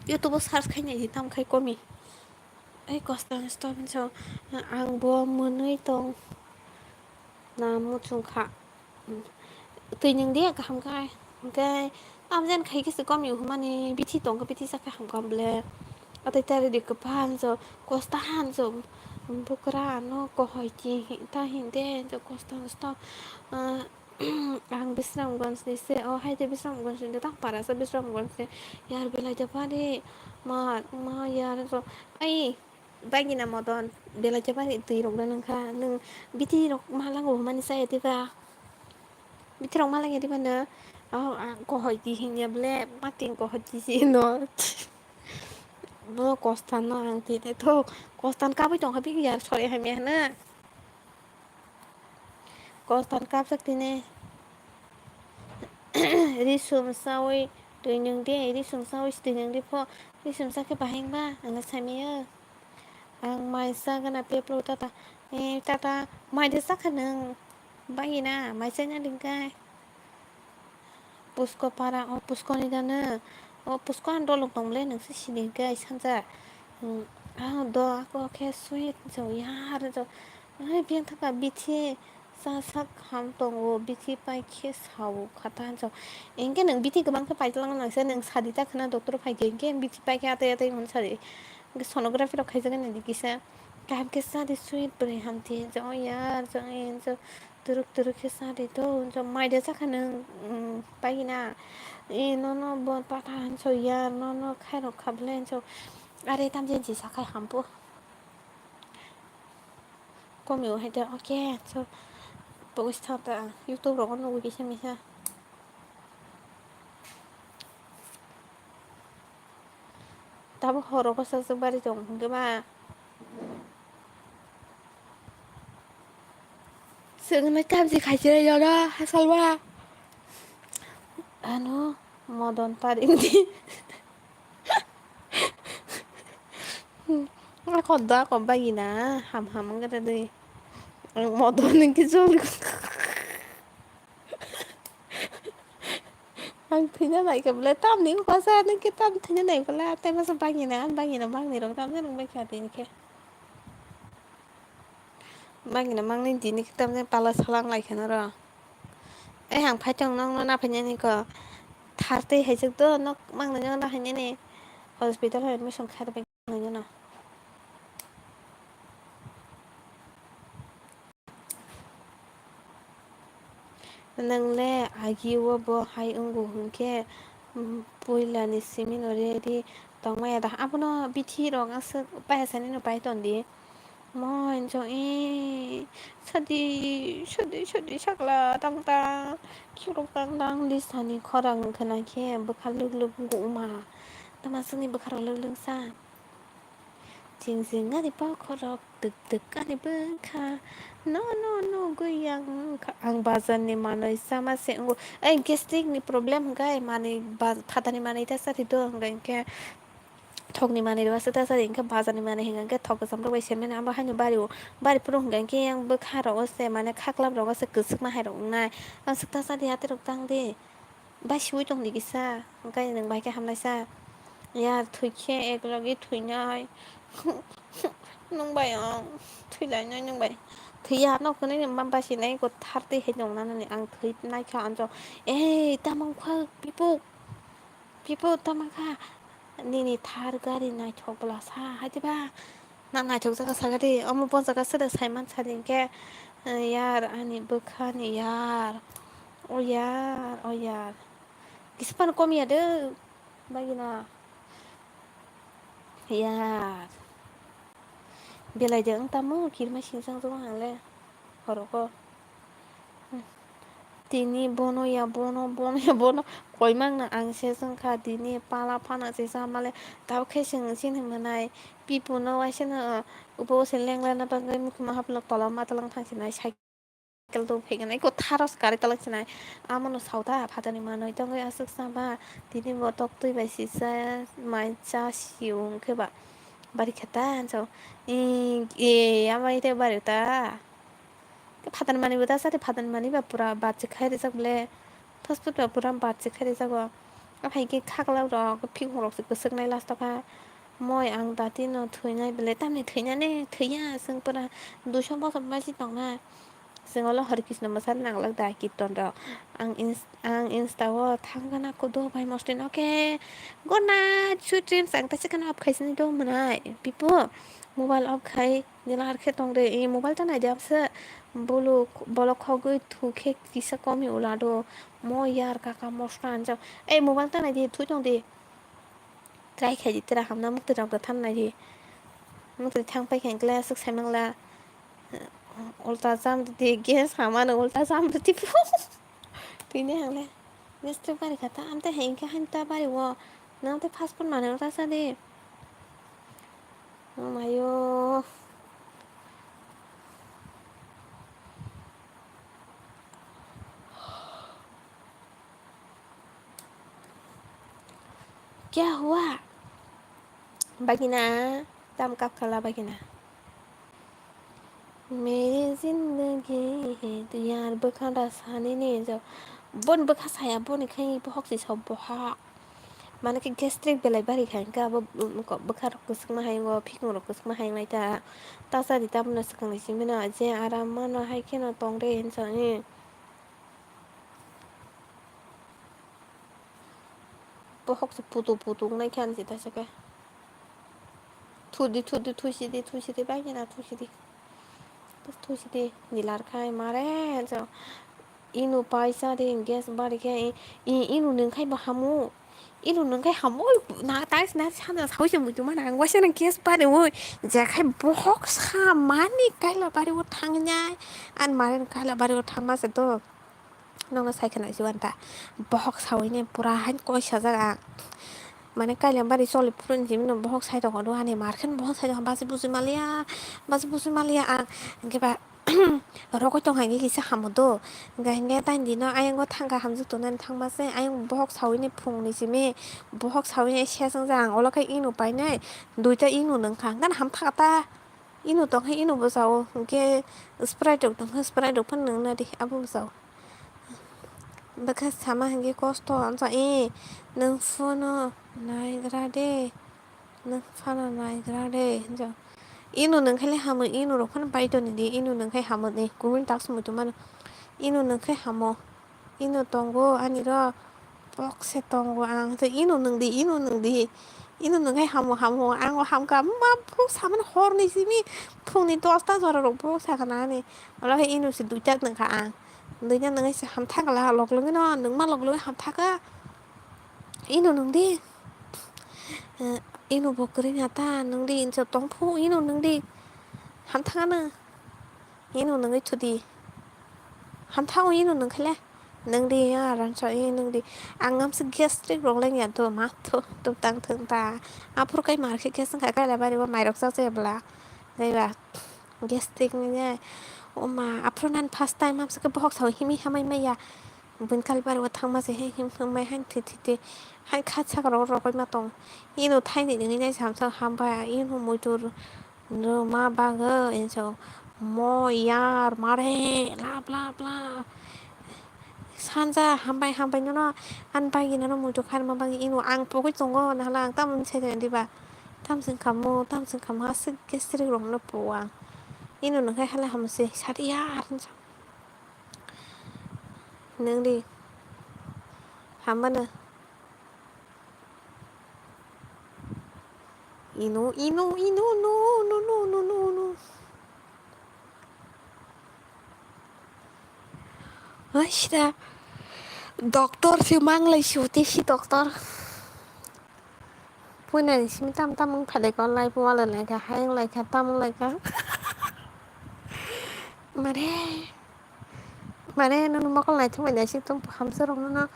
YouTube o search khai nai di tam khai komi. Ai kosto stop so ang bo mwnwi tong na muchung kha. Twi nang di kaham kai. Hwnkhe tamjen khai khe se kom yu hwnmani bithi tong khe bithi sa khe ham kam ble. Atai tari di kwpha hanjo kosta hanjo bukra no kohoi ki ta hinde jo kosta kosta, ah, ang Bisramganj ni se o hai de Bisramganj ni tang para sa Bisramganj ni yar belai de pari ma ma yar jo ai. Bagina modon belai khe bagina twi rok da nang kha. Nwng bithi rok ma lango hwnmani saya diba? Bithi rok ma lagya diba no? Oh, ang kohoi di hinya ble, mating kohoi di si no. Bo kostan no ang twi thok. Kostan kabui tong kha bini yar sori hamya hwna. Kostan kapjak tini. Risum sawi twi nwng di, risum sawi twi nwng di pho. Risum sa khe bahai wngma ang le samio. Ang mai sa gana peplo tata. Eh, tata, mai de sa kha nwng. Bagina, mai sa nya ding kai. Pusko para, o pusko ni dana. O pusko an dolok tong le nwng se sini kai sanja. Hmm, ah, do ako khe sweet jo yar jo. Ai, biang thaka bithi sa sak ham tongo, bithi pai khe sao khata hanjo. Engke nwng bithi kwbang khe paitlang nang se nwng sadi ta khna doctor phai khe engke bithi pai khe atai atai hwn sadi. Engke sonography rok khaijak nai di kisa. Kaham khe sadi sweet bwrwi hamti jo yar jo enjo. Turuk turuk khe sa di to, hwnjok mai de sakha nwng, mm, paigina. E, nono bo pata hanso ya, nono khairok kha bwle hanso. Are tamjani si sakhai hampu. Komio hai de, oke, so, pogis thang ta, YouTube rogo nugui kisa misa. Tabuk horo bwsajwk bari tong hwnkhe ba. Chwngno tamchi khaisirwi jono hasalma. Ano modon parimdi. Ako da ko bagina ham ham wngkha twi. Modon wngkhe jol. Ang thwina naikha bwle, tamni wngkha sa, nokhe tam thwina naikha bwle, tei masa bagina, bagina bagni rok tamjani wngbaikha tini khe. Bagina mangni tini khe tamjani pala salang laikha noro. Ei ang phaitong nokno naphainani ko, thar tei haijak do nok mangnaino naphainani hospital o admission khairokbai. Nangino. Nwng le agi o bo hai wngo hwnkhe, mm, puila ni simi no ready tongmaya da. Abono bithi rok aswk paiya sani no pai ton di. Mo enjo e sadi sadi sadi sakla tang tang khikrok tang tang list hani khorang khna khe bwkha lwk lwk wngkha wngma. Tama swkni bwkha rok lwk lwk sa. Ching ching ani bokhorok, twk twk ani bwkha. No, no, no, gwi ang wngkha. Ang bazar ni manwi chama se wngo. Ai, gastric ni problem hwnkhe ai manwi ba-, phatani manwi ta chari do hwnkhe, hwnkhe thok ni manwi rwsa ta chari, hwnkhe bazar ni manwi hwnkhe thok kwcham rok bai se mani abo haino bari o. Bari phuru hwnkhe yang bwkha rogo se mane khaklap rogo se kwchwkma hai rok wngnai. Ang swk ta chadi atwi rok tang di. Bai siwi tong di kisa, hwnkhe nwng bai khe hamlaisa. Yar thwi khe ek logi thwinai. Nwng bai ang thwilainai nwng bai. Thwiya no hwnwi ma basinai ko thar twi hai tong nani ang thwi naikha anjo. Ei, tamo wngkha Pipu? Pipu tamo kha? Nini thar gari naithok bwla sa hai diba? Nang naithok jaga saka di, omo bo jaga sida saiman sadi hinkhe, eh, yar ani bwkhani yar. O yar, o yar. Kisa phano kom ya de, bagina. Yar. Belai de wng tamo, kirima singjang jago ang le. Horogo. Tini bono ya bono, bono ya bono. Koimang na ang se wngkha tini pala phano se sama le. Tabuk khe chwng chini mwnai. Pipu no waisa no, ubo se lengla na bagwi mukhuma haplo tola ma talang thang sinai cycle do phegana iko tharos kari talang sinai. Amo no sauta phatani manwi tongwi aswk sama. Tini bo tok twi bai sisa mai cha si wng khe ba. Bari khe ta hanjao. I, e, ama ite bari ta. Phatar manwi bo da chadi, phatar manwi ba pura bachik khai rijak bole. Fast food ba pura bachik khai rijago. Aphai khe khaklak rok, phikung rok se kwchwk nai last o kha. Moi ang dati no thwinai bole, tamni thwinani thwiya, chwng pura duiso bosor baji tongnai. Chwng olo Hare Krishna mwsa nanglak da kirtan rok. Ang ins-, ang Insta o thang gana kudo bai mosti no khe. Good night, sweet dreams. Ang ta chikano off khai sini do mwnai. Pipo, mobile off khai. Nila arkhe tongde, i mobile ta naidi amse. Bolok, bolok khogwi thukhe kisa komi ulado. Mo yar kaka mosta anjak. Ei mobile ta naidi, thui tongdi. Try khaidi tira hamna mukti rok da than naidi. Mukti thang pai khe glass suk saimangla. Ulta jam di gas hamano ulta jam di. Tini hangle. Gas tu bari kata, amte hengke hanta bari wo. Nang te fast food mane ulta sa di. Oh mayo. Kya hua? Bagina, tam kap khala bagina. Mere zindagi hai tu yaar, bwkha da sani ni jo. Bon bwkha saya, boni khai bohok si so bohok. Mane khe gastric belai bari kha, hingkhe abo, um, ko-, bwkha rok kwchwkma hai wngo, phikung rok kwchwkma hai wngnai ta. Ta cha di, tamoni swkang ni simi no, je aram mano hai kheno tong de hinsa ni. Bohok se putu putu wngnai khe ani se ta se khe. Thudi, thudi, thusi di, thusi di, bai kheno thusi di. Thusi di, nilar khai mare, so. Inu paisa de gas bari khe, i, i, inu nwng khai bo hamu. Inu nwng khai hamu, na, tais na, sana sawi se muitu mana, ang waisa nang gas bari oi. Je khai bohok sa mani kaila bari o thang nyai. An mare kaila bari o thang ma se to. Nono sai khna si wanta. Bohok sawi ne pura han koi sajak ang. Mane kaila bari choli phuru ni simi no bohok sai tongo do, ani mar khe bohok sai tongo, basi buji maliya, basi buji maliya ang. Hingke ba, rokoi tong hai kisa hamu do. Hingke, hingke taini dino ayang o thangkha hamjak tongnani thangma se, ayang bohok sawi ni phung ni simi, bohok sawi ni sesang ja ang, olo khe inu painai, duita inu nung kha, hingke ham thaka ta. Inu tong khe inu bwsao, hingke Sprite rok tong khe Sprite rok phano nung na di, abo bwsao. Bwkha sama hingke kosto, amsa, "E, nwng phano naigra de, nwng phano naigra de," hinjak. Inu nwng khe le hamo, inu rok phano pai toni di, inu nwng khe hamo de, kumun tak se muitu mano. Inu nwng khe hamo. Ino tongo ani ro bokse tongo ang. Ino nwng di, ino nwng di. Ino nwng hai hamo, hamo, ang o hamkha. Ma, buk samani horni simi phungni dosta jora rok buk sakha nani. Olo hai ino se duita nwngkha ang. Duita nwngwi se hamthakla, lok logino nwngma lok logwi hamthakha. Ino nwng di. Eh, ino bo kwrwngya ta nwng di, inse tongphu ino nwng di. Hamthakano. Ino nwngwi thudi. Hamthango ino nwngkhale. Nwngdi ya ransa ino nwngdi. Ang ngamse gastric rok lengya to ma thu tuk tang thung ta. Aphuru kai mar khe gas wngkha kaila bari bo mairok chajaya bwla. Naiba gastric ni ne. O ma aphuru nan first time hamsa khe bohok sao himi hamai maya. Buini kaila bari bo thangma se he him him mai han thi thi thi. Han kha sakha rok rokoi ma tong. Ino thaini nwngwi nai samsa hambai ino muitur. Rwma bagwi inso mo yar mare lap lap lap. Sanja hambai hambai nono ani bagwi nono muitu kharma bagwi ino ang pogwi tongo nahala ang tamoni sai diba tamsong kamo tamsong kamo aswk gastric rokno po ang ino nungkhe hala hamse sadi yar hinsa nungdi hambano. Ino, ino, ino, no, no, no, no, no, no. Aisida, doctor se manglai si, uti si doctor. Puinani simi tam tam wng phailai kha, lai puwa lai lai kha, hai wng lai kha, tam wng lai kha. Mare, mare, nono mokol naithok bai naisik tong, hamsa rok nono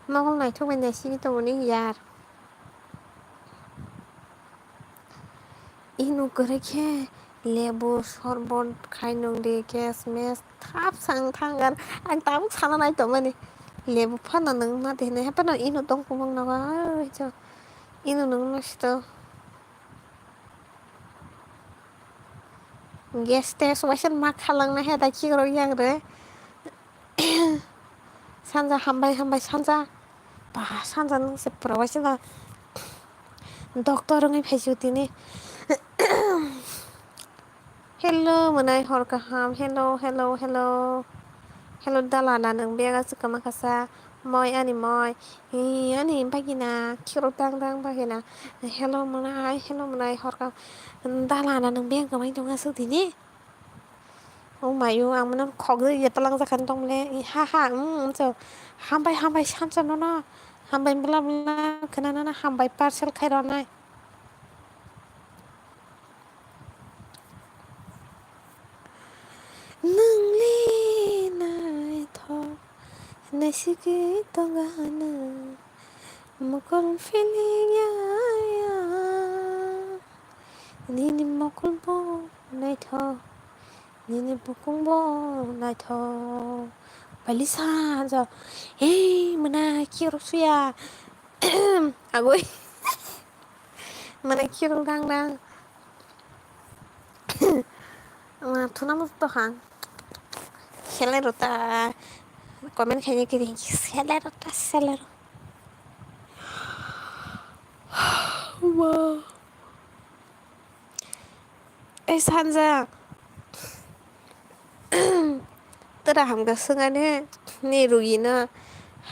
mokol naithok bai naisik tongmani yar. Ino kwrwi khe lebu sorbot khai nung di, kesmes thap sang thang ar ang tabuk sana nai tongmani. Lebu phano nung ma de hinui haphano ino tong kumung nogo, ai chwk ino nung no sito. Gas test waisa ma khalang na he da khikrok yang re. Sanja hambai hambai sanja. Ba sanja nung se pura waisa da. Doctor wngwi phaisu tini. Hello, mwnai hor kaham. Hello, hello, hello. Hello, dalana nung bega chwkama kasa. Moi ani moi. Hi, ani bagina khiro dang dang bagina. Hello, mwnai, hello, mwnai hor kaham. Dalana nung bega kamai tonga suk dini. Oh mayo, ang mano khogwi ya talang jakan tong le. Ha ha, um, so. Hambai, hambai, sansa nono. Hambai bla bla, khana nono hambai parcel khai ronai. Nungli naithok naisigwi tongano mokol feeling ya ya. Nini mokol bo naithok, nini bukung bo naithok. Balisa jo, hey mwnai khirok suya. Agoi. Mwnai khirok dang dang. Wah, thuna musto hang. Selero ta comment khaina kiri selero ta selero. Wah. Ei sanja. Tara hamka swngani ni rugi no.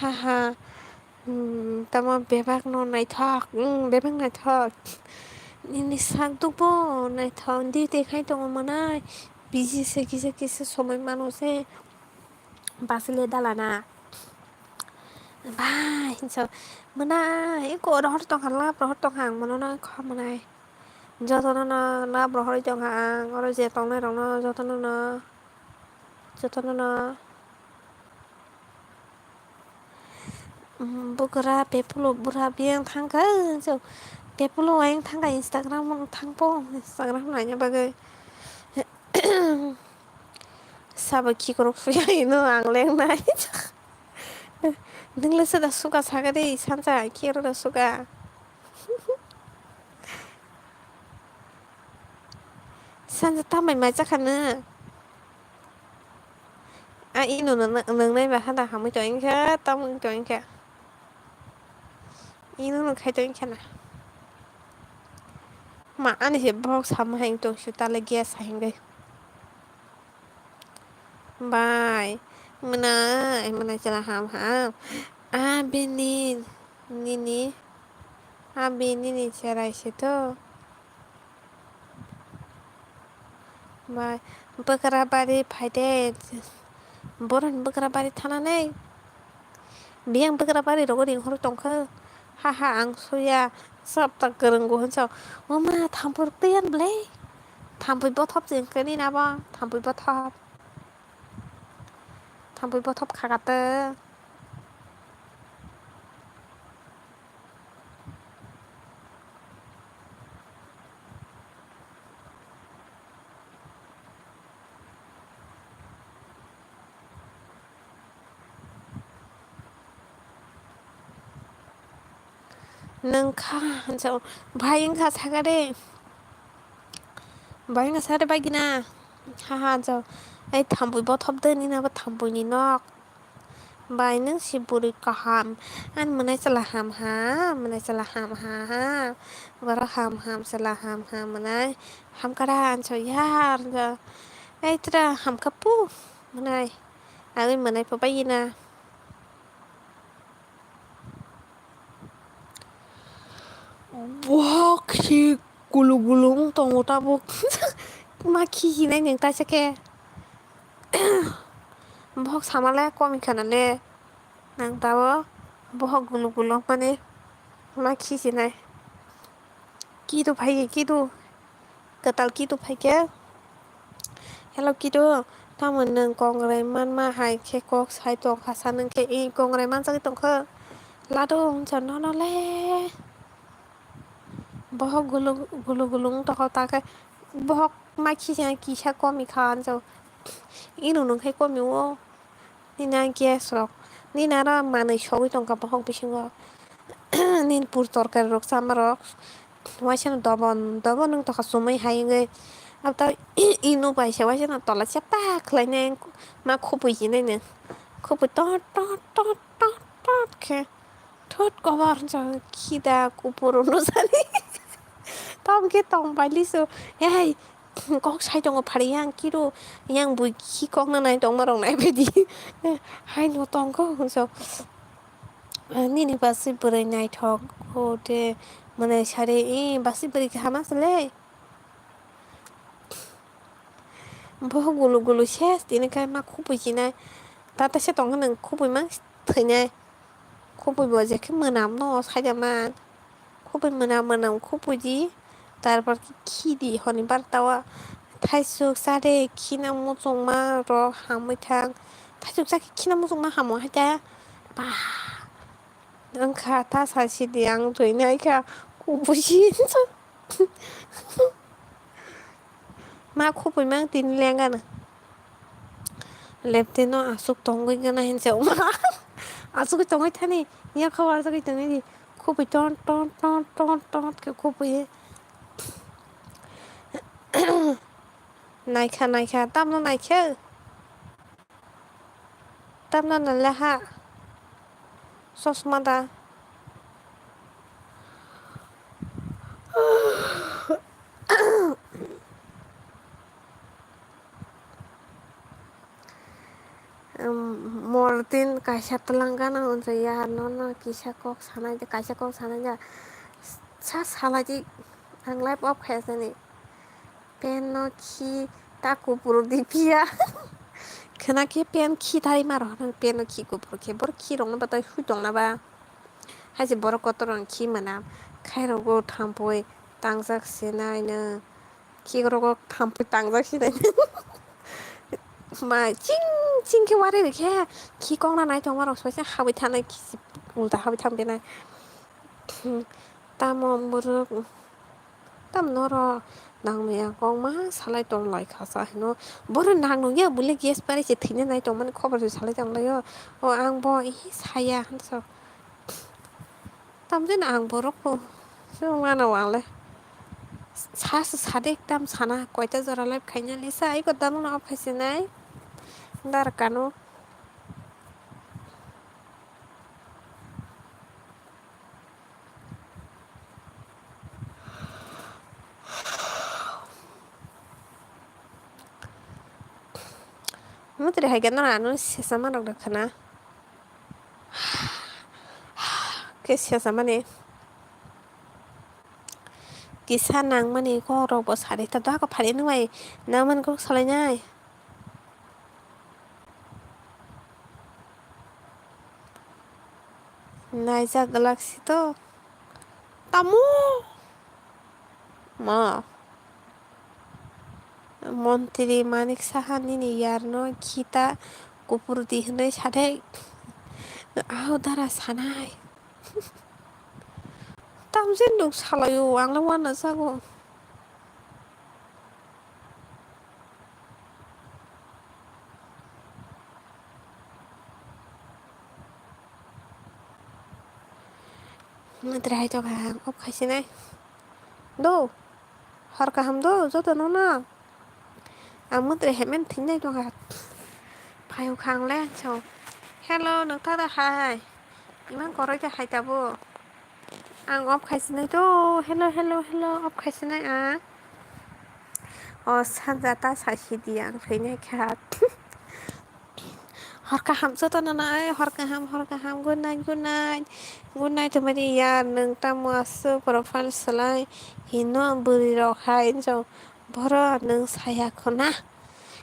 Ha ha. Hmm, tamo bebak no naithok, hmm, bebak naithok. Nini sak dukbo naithok, duty khai tongo mwnai. Busy se kisa kisa somoi mano se. Basile dalana. Bai, hinso. Mwnai, eko rohor tongkha, lab rohor tongkha ang mono no kha mwnai. Jotono no lab rohorwi tongkha ang, oro je tongnai rokno jotono no. Jotono no. Bwkra pepulo bura biyang thangkha, so pepulo ayang thangkha Instagram thangpo, Instagram naina bagwi. Sabo khikrok suya ino ang lengnai. Nungla sada suka sakari sansa khikrok suka. Sansa tamai mai chakha nung. A ino nung nai ba hada hamwi tongkha tamwi tongkha. Ino nung khai tongkha na. Ma ani se box sama hai tong su tale gas hai ngai. Bai, mwnai, mwnai chwla ham ham. A bini, nini, a bini ni cherai se to. Bai, bwkra bari phai de. Boroni bwkra bari thananai. Biyang bwkra bari rogo ring horo tongkha. Ha ha, ang suya. Sab tak kwrwng go hinsa. Oma thampui rok twi yan blai. Thampui bothop jeng kani na bo. Thampui bothop. Thampui bothop khagate. Nung kha, hinsa, bai wngkha saka de. Bai wngkha saka de, bai gina. Ha, ha, hinsa. Ai, thampui bothop de, nini abo thampui ni nok. Bai nung si bwrwi kaham. Ani mwnai chwla ham ha, mwnai chwla ham ha, ha. Borok ham ham, chwla ham ha, mwnai. Ham kara, hinsa, yar, hinsa. Ai, tra, ham kapu, mwnai. Agwi mwnai po bai gina. Bohok si gulu gulu wng tongo tabuk. Ma khikinai nwng taisa khe. Bohok samale komi khana le. Nang tabo bohok gulu gulu wngmani ma khikinai. Kidu phai kidu. Kwtal kidu phaikhe, "Hello kidu, tamo nwng kongrai manma hai khe kok sai tongkha sa nwng khe i kongrai manjagwi tongkha lado wngsa nono le." Bohok gulu gulu gulu wng tongkha ta khe bohok ma khisa kisa komi kha anjak ino nwng khe komi o. Nini a gas rok, nini aro manwi sogwi tongkha bohok bisingo. Nini pur torkari rok chama rok, waisa no dobon dobon wng tongkha chumui hai wngwi. Abtao ino bai se waisa no tola chepa khlainai ma khupui hinai no. Khupui tot tot tot tot tot khe thot kobar jang khida kupur no sani. Tom khe tong bai liso. Hei, kok sai tongo phari yang kiro yang bui khi kok na nai tongma rok nai bedi. Hai no tong kok so. Nini basi bwrwi naithok o de mwnai sari i basi bwrwi kaham asle. Bo gulu gulu ses tini kai ma khupui chinai. Tata se tongkha nwng khupui mang thwinai. Khupui bo je khe mwnam no saida man. Khupui mwnam mwnam khupui di. Tarpor khe khi di honi barta o. Thaisuk chade khina muchungma rok hamwi thang. Thaisuk chakhe khina muchungma hamo hai ta. Ba. Wngkha ta sa sidi ang thwinai kha. Khupui si. Ma khupui mang tini lenga na. Lepte no aswk tongwi gana hinse uma. Aswk tongwi thani. Ya khawa aswk tongwi di. Khupui ton ton ton ton ton khe khupui. Naikha naikha tamno naikhe. Tamna nalaha. Sosma da. Mortin kaisa twlang gana hwnjaya nono kisa kok sanai kaisa kok sanai ja sa salai di ang live off khaisani. Pen no khi ta kupur di phiya. Khwna khe pen khi tari ma rok pen no khi kupur khe bor khi rok no batai hui tong na ba. Hai se borok kotor rok khi mana khai rogo thampui tangjak se nai no. Khi rogo thampui tangjak se nai no. Ma ching ching khe wari rikhe khi kok na nai tong ma rok soise habwi thanai ulta habwi thang benai. Tamo borok. Tam norok nangmaya kok ma salai tong lai kha sa hino. Bohrok nang nung ya bole gas pari se thwina nai tong mani khobor se salai tong lai o. O ang bo hi saya hinso. Tam jani ang borok bo se mano ang le. Sa se sade tam sana koita jora live khaina le sa ai ko dam no off khai se nai. Dar kano. Mutri hai gana ano sesa manok da khana. Ke sesa mani. Kisa nang mani kok rok bo sari ta doha ko phari nung bai nang mani kok salai nai. Naijak glak si to. Tamo? Ma. Montri Manik Saha nini yarno khita kupur di hwnwi sadek. Aho dara sanai. Tamjin nuk salayo, ang le wana jago. Mwtrai to kaham off khai sinai. Do. Hor kaham do, joto no no. Ang mwtrai hemen thinai to kha. Phaio khang le so. Hello, nokta da hai. Imang koroi ta hai tabo. Ang off khai sinai to. Hello, hello, hello. Off khai sinai ang. O sanja ta sa sidi ang phainai kha. Hor kaham joto no no ai. Hor kaham, hor kaham. Good night, good night. Good night to mani yar. Nung tamo asu profile salai. Hino bwrwi rok hai. So, boro nung saya khona.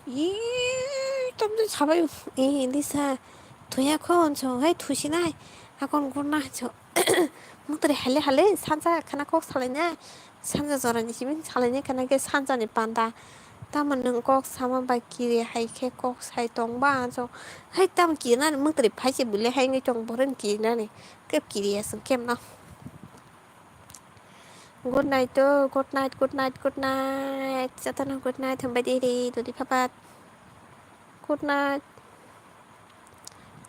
Ih, tamjani sabai, ih, Lisa, thuya kho, hinso, hai, thusinai, akon gurna, hinso, mutri hale hale, sanja khana kok salainai, sanja jorani simi salainai khana khe sanjani panda, tamo nwng kok sama bai kiri hai khe kok sai tong ba, hinso, hai, tamo kirinani mutri phaise bwle hai wngwi tong, boroni kirinani, kep kiriya chwng kemno. Good night to, good night, good night, good night. Jotono good night hwnbai di ri, dudi phapat. Good night.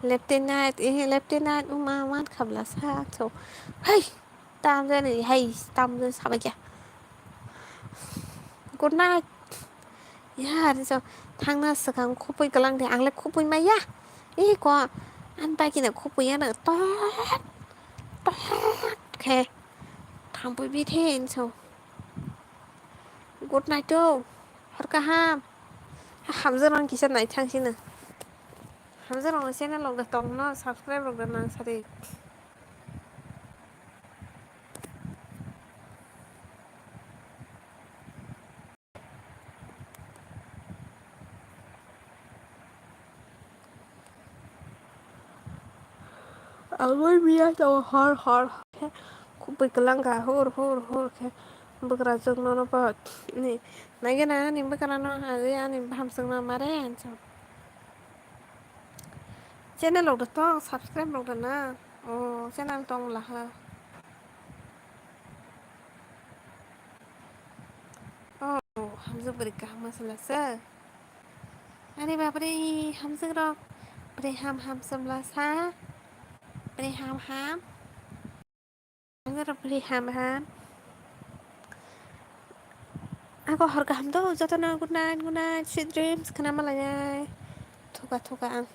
Left night, eh, left night, uma, man khabla sa, so. Hey! Tam jani, hey, tam jani sabai kya. Good night. Ya, ri so thangna swkang khupui kwlang de, ang le khupui maya. Ih, ko, an bai khe no khupui ya no, tot, tot khe thangpui bi the, hinwi so. Good night o, hor kaham. Hamjwk rang kisa nai thang sino. Hamjwk rang channel rok da tong no, subscribe rok da nang sari. Agoi biya to hor hor khe khupui kwlang kha hor hor hor khe bwkrajwk nono bo ni nai gana ani bwkrano agoi ani bahamswk no mare hinwi so. Channel rok da tong, subscribe rok da na. O channel tong laha. O hamjwk bwrwi kaham sala se. Ani bapre hamjwk rok. Bwrwi ham ham samla sa. Bwrwi ham ham. Hamjwk rok bwrwi ham ham. Ako hor kaham do jotono, good night, good night, sweet dreams khna malai. Thuka thuka ang.